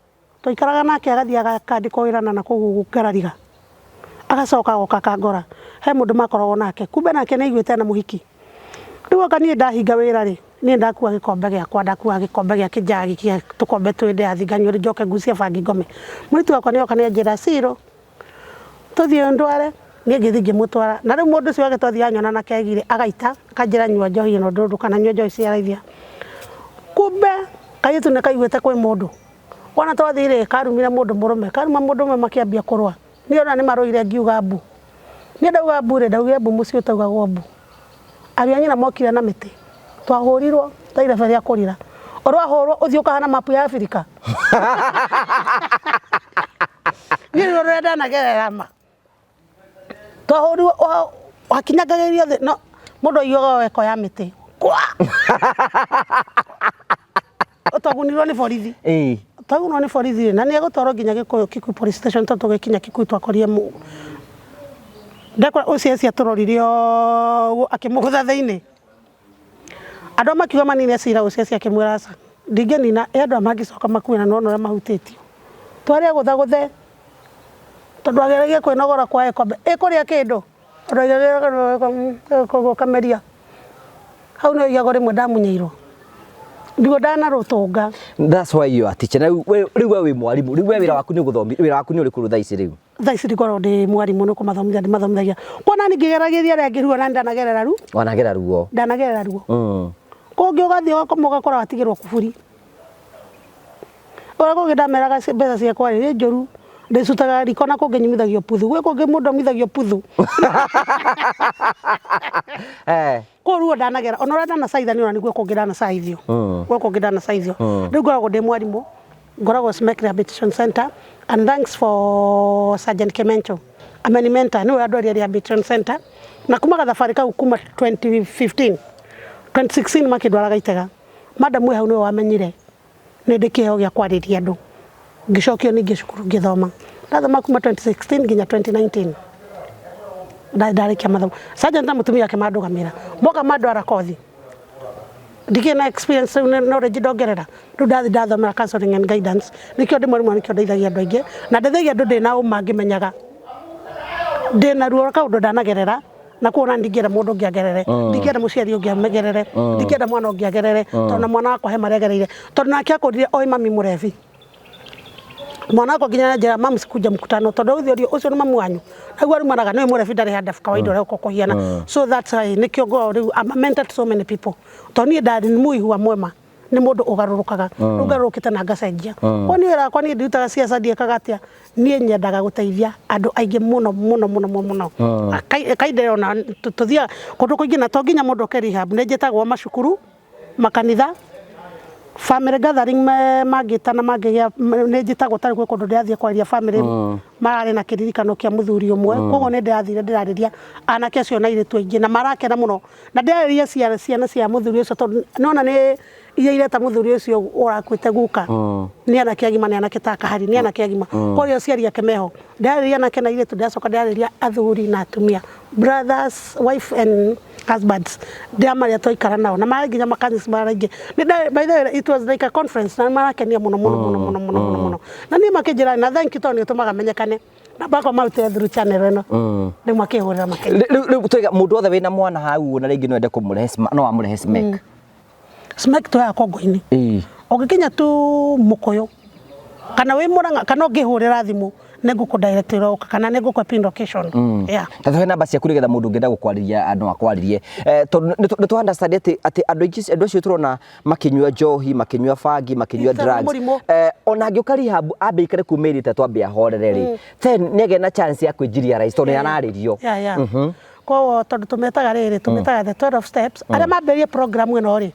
Twaikaraga nake agathiĩ akandĩkwo wĩra na nakũu Ngarariga. Agacoka agoka akangora. He mũndũ makoragwo nake. Kumbe nake nĩ aiguĩte ena mũhiki. Rĩu anga niĩ ndahinga wĩra rĩ, niĩ ndakua gĩkombe gĩakwa, ndakuaga gĩkombe gĩa kĩnjagi kĩa tũkombe twĩrĩ ndĩrathiĩ nganyua njoke ngucie bangi ngome. Mũirĩtu wakwa nĩ oka nĩ anjĩra, Ciro, tũthiĩ ũndware. Niĩ ngĩthiĩ ngĩmũtwara. Na rĩu mũndũ ũcio wake twathiĩ anyona na kegi rĩ, agaita, akanjĩra nyua njohi ĩno ndũndũ kana nyua njohi cia raithia. Kumbe kairĩtu nĩ kaiguĩte kwĩ mũndũ. Wona twathiĩ rĩ, karumire mũndũ mũrũme, karuma mũndũ ũmwe makĩambia kũrũa. Niĩ ona nĩ marũire ngiuga mbu. Niĩ ndauga mbu rĩ, ndaugire mbu mũciĩ ũtaugagwo mbu. Ariũ a nyina mokire na mĩtĩ. Twahũrirwo ta irebe rĩa kũrira. Ũrahũrwo ũthiĩ ũkahana mapu ya Abirika. Niĩ ruo rũrĩa ndanagerera ma. Twahũrirwo wakinyangagĩrio thĩ no mũndũ aiguaga weko ya mĩtĩ. Kwa! Twagunirwo nĩ borithi. Twagunwo nĩ borithi na nĩ egũtwarwo nginya Gĩkũyũ Kikuyu police station tondũ tũgĩkinya Kikuyu twakorire ndakora OCS atũrorire ũguo akĩmũgũtha thĩinĩ. Andũ amwe makiuga manine cira OCS akĩmwĩra aca ndingĩnina ĩ andũ aya mangĩcoka makue na nĩwona ũrĩa mahutĩtio. Tware agũthagũthe tondũ ageragia kwĩnogora kwa gĩkombe ĩ kũrĩa kĩndũ ũkameria. Hau nĩ oigagwo rĩmwe ndamunyeirwo. Ndirĩ ndanarũtũnga. That's why you are teacher. Na rĩu we wĩ mwarimũ. Rĩu we wĩra waku nĩ gũthomithia, wĩra waku nĩ ũrĩkũ rĩu thaa ici rĩu? Thaa ici ndikoragwo ndĩ mwarimũ nĩ kũmathomithia ndĩmathomithagia. Kuona niĩ ngĩgeragĩria arĩa angĩ ruo na ndanagerera ruo. Wanagera ruo. Ndanagerera ruo. Kũngĩ ũgathiĩ ũgakoma ũgakora watigĩrwo kuburi. Ũrĩa kũngĩ ndameraga mbeca ciakwa rĩ, nĩ njũru. Ndĩcutaga riko na kũngĩ nyumithagio puthu. Gwĩ kũngĩ mũndũ aumithagio puthu. Kũu ruo ndanagera, ona ũrĩa ndanacaithanio ona nĩguo kũngĩ ndanacaithio. Gwĩ kũngĩ ndanacaithio. Rĩu ngoragwo ndĩ mwarimũ, ngoragwo Smek Rehabilitation Center and thanks for Sergeant Kemencho. Ameni mentor, nĩwe andwaria Rehabilitation Center. Na kuma gathabarĩ kau kuma 2015, 2016 makĩndwara Gaitega. Madam wĩ hau nĩwe wamenyire nĩ ndĩ kĩheo gĩa kwarĩria andũ. Ngĩcokio ningĩ cukuru ngĩthoma. Ndathoma kuma 2016 nginya 2019. Ndarĩkia mathomo. Sergeant na mũtumia wake mandũgamĩra. Moka mandwara kothi. Ndikĩrĩ na experience rĩu knowledge ndongerera. Rĩu ndathiĩ ndathomera counseling and guidance. Nĩkĩo ndĩ mwarimũ na nĩkĩo ndeithagia andũ aingĩ. Na ndeithagia andũ ndĩna ũma ngĩmenyaga. Ndĩna ruo rwa kaũndũ ndanagerera. Na koguo ona ndingĩenda mũndũ ũngĩ agerere. Ndingĩenda mũciari ũngĩ agerere. Ndingĩenda mwana ũngĩ agerere. Tondũ na mwana wakwa he marĩa agereire. Tondũ nake akũrire oĩ mami mũrebi. Mwana wakwa nginya anjĩra mamu sikuja mkutano tondũ ũcio ũcio nĩ mamu wanyu. Nĩguo arumanaga nĩwe mũrebi ndarĩ handabu kawaida ũrĩa ũko kũhiana. So that's why nĩkĩo ngoragwo rĩu I'm a mentor to so many people. Tondũ niĩ ndarĩ nĩ mũihua mwema. Nĩ mũndũ ũgarũrũkaga. Rĩu ngarũrũkĩte na ngacenjia. Koguo niĩ wĩra wakwa niĩ ndirutaga ciaca ndiĩkaga atĩa. Niĩ nyendaga gũteithia andũ aingĩ mũno mũno mũno mũno. Kainde ona tũthiaga kũndũ kũingĩ na to nginya mũndũ oke rehab. Nĩ njĩtagwo macukuru, makanitha, family gathering mangĩtana mangĩgĩa nĩ njĩtagwo ta rĩu gwĩ kũndũ ndĩrathiĩ kwarĩria family mararĩ na kĩririkano kĩa mũthuri ũmwe. Koguo nĩ ndĩrathire ndĩrarĩria anake acio na airĩtu aingĩ na marakena mũno. Na ndĩrarĩria ciana cia mũthuri ũcio tondũ nĩwona nĩ iria ireta mũthuri ũcio ũrakuĩte guka. Nĩ anake agima, nĩ anake ta Kahari, nĩ anake agima. Koguo aciari ake meho. Ndĩrarĩria anake na airĩtu, ndĩracoka ndĩrarĩria athuri na atumia. Brothers, wife and husbands. Ndĩramaria twaikara nao. Na marĩ nginya makanitha maraingĩ. By the way, it was like a conference na marakenia mũno mũno mũno mũno mũno mũno mũno. Na niĩ makĩnjĩra na thank you tondũ nĩ ũtũmaga menyekane. Na bakwa marutire through channel ĩno. Rĩu makĩhũrĩra makĩria. Rĩu twaiga mũndũ wothe wĩna mwana hau na rĩngĩ no ende kũmũrehe no amũrehe Smek. Smek tuoyaga kongo-inĩ. Ũngĩkinya tu Mũkũyũ kana wĩ Mũrang'a kana ũngĩhũrĩra thimũ nĩ ngũkũ direct ũroka kana nĩ ngũkũhe pin location. Yeah. Ta tũhe namba ciaku nĩgetha mũndũ ũngĩenda gũkwarĩria no akwarĩrie. Tondũ nĩ tũ understand atĩ andũ aingĩ andũ acio tũrona makĩnyua njohi, makĩnyua bangi, makĩnyua It's a drugs. mũrimũ. Ona angĩũka rehab ambe aikare kuo mĩeri 3 ambe ahorere rĩ, then nĩ agĩa na chance ya kwĩnjiria rahisi tondũ nĩ ararĩrio. Yeah. Koguo tondũ tũmetaga rĩrĩ, tũmetaga the 12 steps. Arĩa mambĩrĩrie program ĩno rĩ,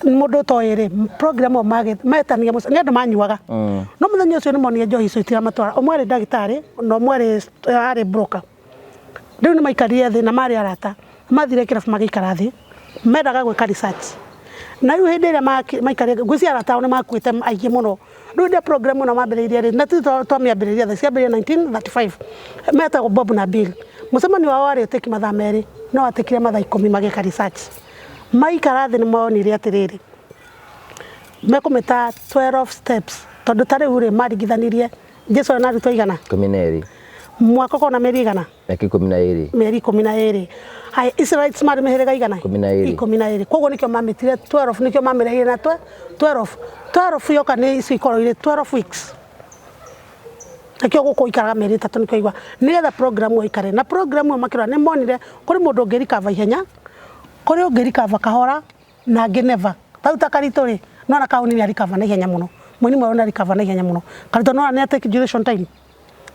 mũndũ ũtoĩ rĩ, program ĩyo metanagia mũce, nĩ andũ manyuaga. No mũthenya ũcio nĩ monire njohi icio itiramatwara. Ũmwe arĩ ndagĩtarĩ na ũmwe arĩ broker. Rĩu nĩ maikarire thĩ na marĩ arata. Mathire kĩrabu magĩikara thĩ, mendaga gwĩka research. Na rĩu hĩndĩ ĩrĩa maikarire, ngwĩciria arata ao nĩ makuĩte aingĩ mũno. Rĩu hĩndĩ ĩrĩa program ĩno mambĩrĩirie rĩ, na ti twamĩambĩrĩria thaa ici, ciambĩrĩirie 1935. Metagwo Bob na Bill. Mũcemanio wao warĩ ũtĩki mathaa 2, no watĩkire mathaa 10 magĩka research. Maikara thĩ nĩ monire atĩrĩrĩ, mekũmĩta 12 steps, tondũ ta rĩu rĩ, maringithanirie Jesu arĩ na arutwo aigana? 12. Mwaka ũkoragwo na mĩeri ĩigana? Mĩaka 12. Mĩeri 12. Haya, Israelites marĩ mĩhĩrĩga igana? 12. 12. Koguo nĩkĩo mamĩtire 12, nĩkĩo mamĩrehire na 12. 12 yoka nĩ icio ikoragwo irĩ 12 weeks. Nĩkĩo gũkũ ikaraga mĩeri 3 nĩkĩo igua. Nĩgetha program ĩyo ĩikare. Na program ĩyo makĩrora nĩ monire kũrĩ mũndũ ũngĩ recover ihenya, kũrĩ ũngĩ recover kahora, na angĩ never. Tarĩu ta Karitũ rĩ, nĩwona Kahũni nĩ recover na ihenya mũno. Mũini mwerũ nĩ recover na ihenya mũno. Karitũ nĩwona nĩ take duration time.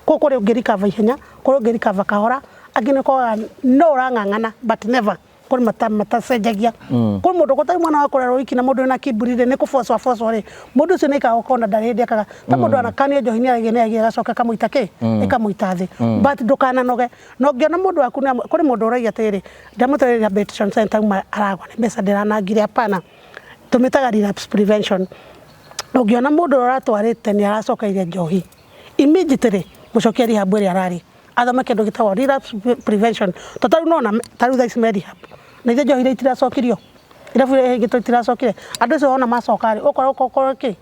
Koguo kũrĩ ũngĩ recover ihenya, kũrĩ ũngĩ recover kahora, angĩ nĩ ũkoraga no ũrang'ang'ana but never. Kũrĩ matacenjagia. Kũrĩ mũndũ ũtarĩ mwana wa kũrerwo wiki na mũndũ wĩna kiburi rĩ, nĩ kũbocwo abocwo rĩ, mũndũ ũcio nĩ aikaga ũkona ndarĩ hĩndĩ ekaga. Ta mũndũ anakanio njohi nĩ aragia nĩ aragia ĩgacoka ĩkamũita kĩ? Ĩkamũita thĩ. But ndũkananoge. Na ũngĩona mũndũ waku kũrĩ mũndũ ũrauga atĩrĩrĩ, ndamũtwarire rehabilitation center auma aragwa nĩ mbeca ndĩranangire, hapana. Tũmĩtaga relapse prevention. Ũngĩona mũndũ ũrĩa ũratwarĩte nĩ aracokeire njohi, immediately mũcokie rehab ĩrĩa ararĩ. Athome kĩndũ gĩtagwo relapse prevention. Tondũ tarĩu nĩwona tarĩu thaa ici me rehab. Na ithe njohi iria itiracokirio, irabu iria ihingĩtwo itiracokire. Andũ acio wona macoka rĩ, ũkora ũkorwo kĩ?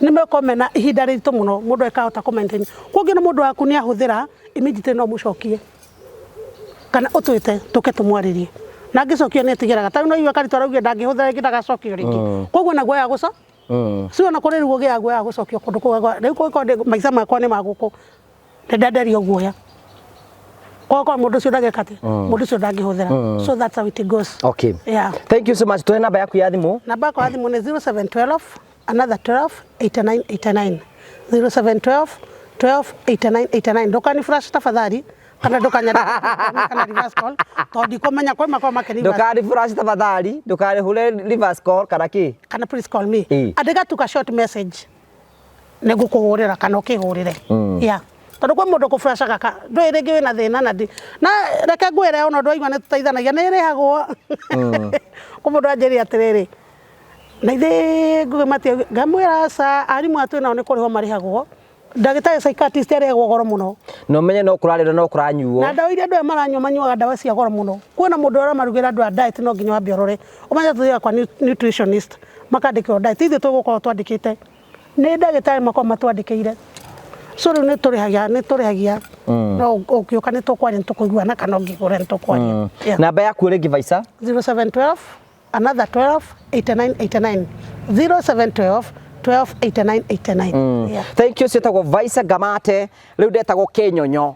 Nĩ mekorwo mena ihinda rĩritũ mũno mũndũ akahota kũ maintain. Koguo ũngĩona mũndũ waku nĩ ahũthĩra, immediately no ũmũcokie. Kana ũtwĩte tũke tũmwarĩrie. Na angĩcokio nĩ etigĩraga. Tarĩu no igue Karitũ araugire ndangĩhũthĩra rĩngĩ ndagacokio rĩngĩ. Koguo ena guoya wa Si ona kũrĩ rĩu ũgĩaga guoya wa gũcokio kũndũ kũu. Rĩu kũngĩkorwo maica makwa nĩ ma gũkũ, nĩ ndenderio guoya. Koguo mũndũ ũcio ndangĩka atĩa? Mũndũ ũcio ndangĩhũthĩra. So that's how it goes. Okay. Yeah. Thank you so much. Tuhe namba yaku ya thimũ. Namba yakwa ya thimũ nĩ 0712 another 12 89 89. 0712 12 89 89. Ndũkani flash tafadhali kana ndũkanyandĩkĩre kana reverse call tondũ ndikũmenya kwĩ makoragwo makĩ reverse. Ndũkani flash tafadhali, ndũkarĩhũre reverse call kana kĩ? Kana please call me. Andĩka tu ka short message nĩ ngũkũhũrĩra kana ũkĩhũrĩre. Yeah. Tondũ kwĩ mũndũ ũkũflashaga ka ndũĩ rĩngĩ wĩna thĩna na ndi na reke ngwĩre ona ũndũ waigua nĩ tũteithanagia nĩ ĩrĩhagwo. Kwĩ mũndũ anjĩrire atĩrĩrĩ, na ithe Ngugi matia ngamwĩra aca arimũ aya twĩnao nĩ kũrĩhwo marĩhagwo. Ndagĩtarĩ psychiatrist arĩhagwo goro mũno. Na ũmenye no kũrarĩrwo no kũranyuo. Na ndawa iria andũ aya maranyua manyuaga ndawa cia goro mũno. Kwĩna mũndũ ũramarugĩra andũ a diet no nginya wambe ũrore. Ũmenye tũthiaga kwa nutritionist makandĩkĩrwo diet. Ithuĩ tũgũkorwo twandĩkĩte. Nĩ ndagĩtarĩ makoragwo matwandĩkĩire. So rĩu nĩ tũrĩhagia, nĩ tũrĩhagia. No ũngĩũka nĩ tũkwaria nĩ tũkũiguana kana ũngĩgũra nĩ tũkwaria. Yeah. Namba yaku rĩngĩ Vaica? 0712 another 12 89 89. 0712 12 89 89. Yeah. Thank you. Ciĩtagwo Vaica Gamate, rĩu ndetagwo Kĩnyonyo.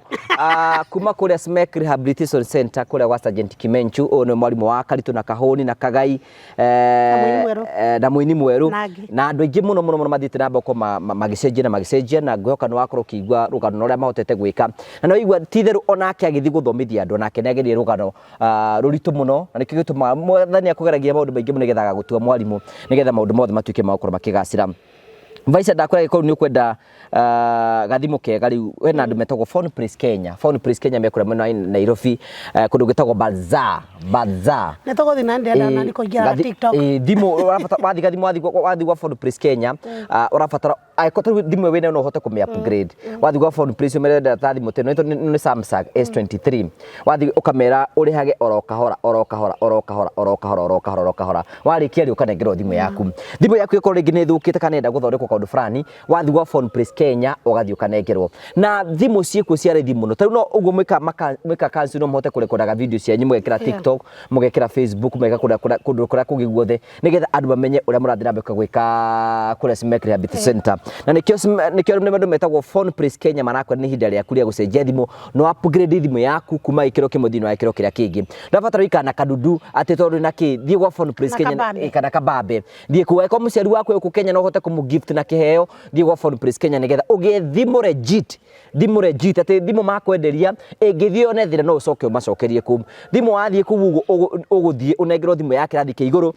Kuma kũrĩa Smek Rehabilitation Center kũrĩa gwa Sergeant Kimenchu. Ũyũ nĩ mwarimũ wa Karitũ na Kahũni na Kagai, Na mũini mwerũ. Na mũini mwerũ. Na angĩ. Na andũ aingĩ mũno mũno mũno mathiĩte na mbere gũkorwo magĩcenjia na magĩcenjia, na ngwĩhoka nĩ wakorwo ũkĩigua rũgano rũrĩa mahotete gwĩka. Na nĩ waigua ti itherũ onake agĩthiĩ gũthomithia andũ, onake nĩ agereire rũgano rũritũ mũno, na nĩkĩo gĩtũmaga mwathani akũgeragia maũndũ maingĩ mũno nĩgetha agagũtua mwarimũ, nĩgetha maũndũ mothe matuĩke ma gũkorwo makĩgacĩra. Vaica ndakwĩra angĩkorwo nĩ ũkwenda gathimũ kega rĩu hena andũ metagwo Phone Place Kenya. Phone Place Kenya me kũrĩa mwena wa Nairobi, kũndũ gwĩtagwo Bazaar, Bazaar. Nĩ tũgũthiĩ na ndĩrenda na nĩ kũingĩra TikTok. Thimũ ũrabatara wathiĩ gathimũ wathiĩ gwa Phone Place Kenya, ũrabatara Angĩkorwo ta rĩu thimũ ĩyo wĩnayo no ũhote kũmĩ upgrade, wathiĩ gwa Phone Place ũmere ndĩrenda ta thimũ ta ĩno, nĩ Samsung S23, wathiĩ ũkamera ũrĩhage oro kahora oro kahora oro kahora oro kahora oro kahora oro kahora, warĩkia rĩ, ũkanengerwo thimũ yaku. Thimũ yaku ĩkorwo rĩngĩ nĩ ĩthũkĩte kana ĩrenda gũthondekwo kaũndũ fulani, wathiĩ gwa Phone Place Kenya ũgathiĩ ũkanengerwo. Na thimũ ciĩkuo cia raithi mũno. Ta rĩu no ũguo mwĩkaga cancel, no mũhote kũrekondaga video cianyu, mũgekĩra TikTok, mũgekĩra Facebook, mũgekĩra kũndũ kũrĩa kũngĩ guothe, nĩgetha andũ mamenye ũrĩa mũrathiĩ na mbere gwĩka kũrĩa Smek Rehabilitation Center. Na nĩkĩo nĩ andũ metagwo Phone Place Kenya marakwĩra nĩ ihinda rĩaku rĩa gũcenjia thimũ, no upgrade thimũ yaku kuma gĩkĩro kĩmwe thĩinĩ wa gĩkĩro kĩrĩa kĩngĩ. Ndũrabatara gũikara na kadudu atĩ tondũ na kĩ, thiĩ gwa Phone Place Na Kenya kabambe. Kana kabambe, thiĩ kuo. Angĩkorwo mũciari waku wĩ gũkũ Kenya no ũhote kũmũ gift na kĩheo, thiĩ gwa Phone Place Kenya nĩgetha ũgĩe thimũ legit, thimũ legit, atĩ thimũ makwenderia ĩngĩthiĩ yone thĩna no ũcoke ũmacokerie kũu. Thimũ wathiĩ kũu ũguo ũgũthiĩ ũnengerwo thimũ ya kĩrathi kĩa igũrũ,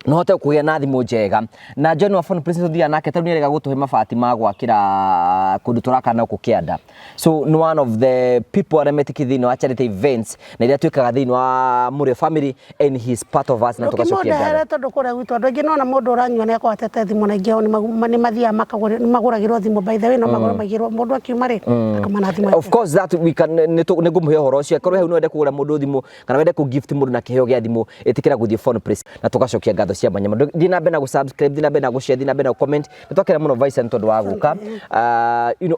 no hote kũgĩa na thimũ njega. Na John wa Phone Place tũthiaga nake tondũ nĩarega gũtũhe mabati ma gwakĩra kũndũ tũraka na gũkũ kĩanda. So nĩ one of the people arĩa metĩkĩtie thĩinĩ wa charity events na iria twĩkaga thĩinĩ wa Mũrĩo family, and he is part of us, na tũgacokia ngatho. Ndũkĩmũndehere tondũ kũrĩa gwitũ andũ aingĩ nona mũndũ ũranyua nĩ akoragwo atete thimũ, na aingĩ ao nĩ mathiaga makagũrĩrwo, nĩ magũragĩrwo thimũ. By the way, no magũrwo maigĩrwo, mũndũ akiuma rĩ, akoma na thimũ Of yake. course that we can, nĩ ngũmũhe ũhoro ũcio. Angĩkorwo hau no wende kũgũra mũndũ thimũ kana wende kũ gift mũndũ na kĩheo gĩa thimũ, ĩtĩkĩra gũthiĩ Phone Place, na tũgacokia ngatho cia mwanya mũno. Thiĩ na mbere na gũ-subscribe, thiĩ na mbere na gũ-share, thiĩ na mbere na gũ-comment. Nĩ twakena mũno, Vincent, tondũ wa gũka.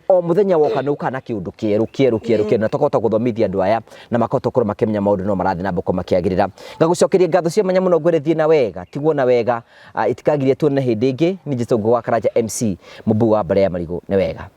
O mũthenya woka nĩ ũkaga na kĩũndũ kĩerũ kĩerũ kĩerũ kĩerũ, na tũkahota gũthomithia andũ aya na makahota gũkorwo makĩmenya maũndũ no marathiĩ na mbere gũkorwo makĩagĩrĩra. Ngagũcokeria ngatho cia mwanya mũno, ngwĩre thiĩ na wega, tigwo na wega, itikagirie tuone hĩndĩ ĩngĩ. Niĩ njĩtagwo Ngũgũ wa Karanja MC, mũmbugu wa mbare ya marigũ. Nĩ wega.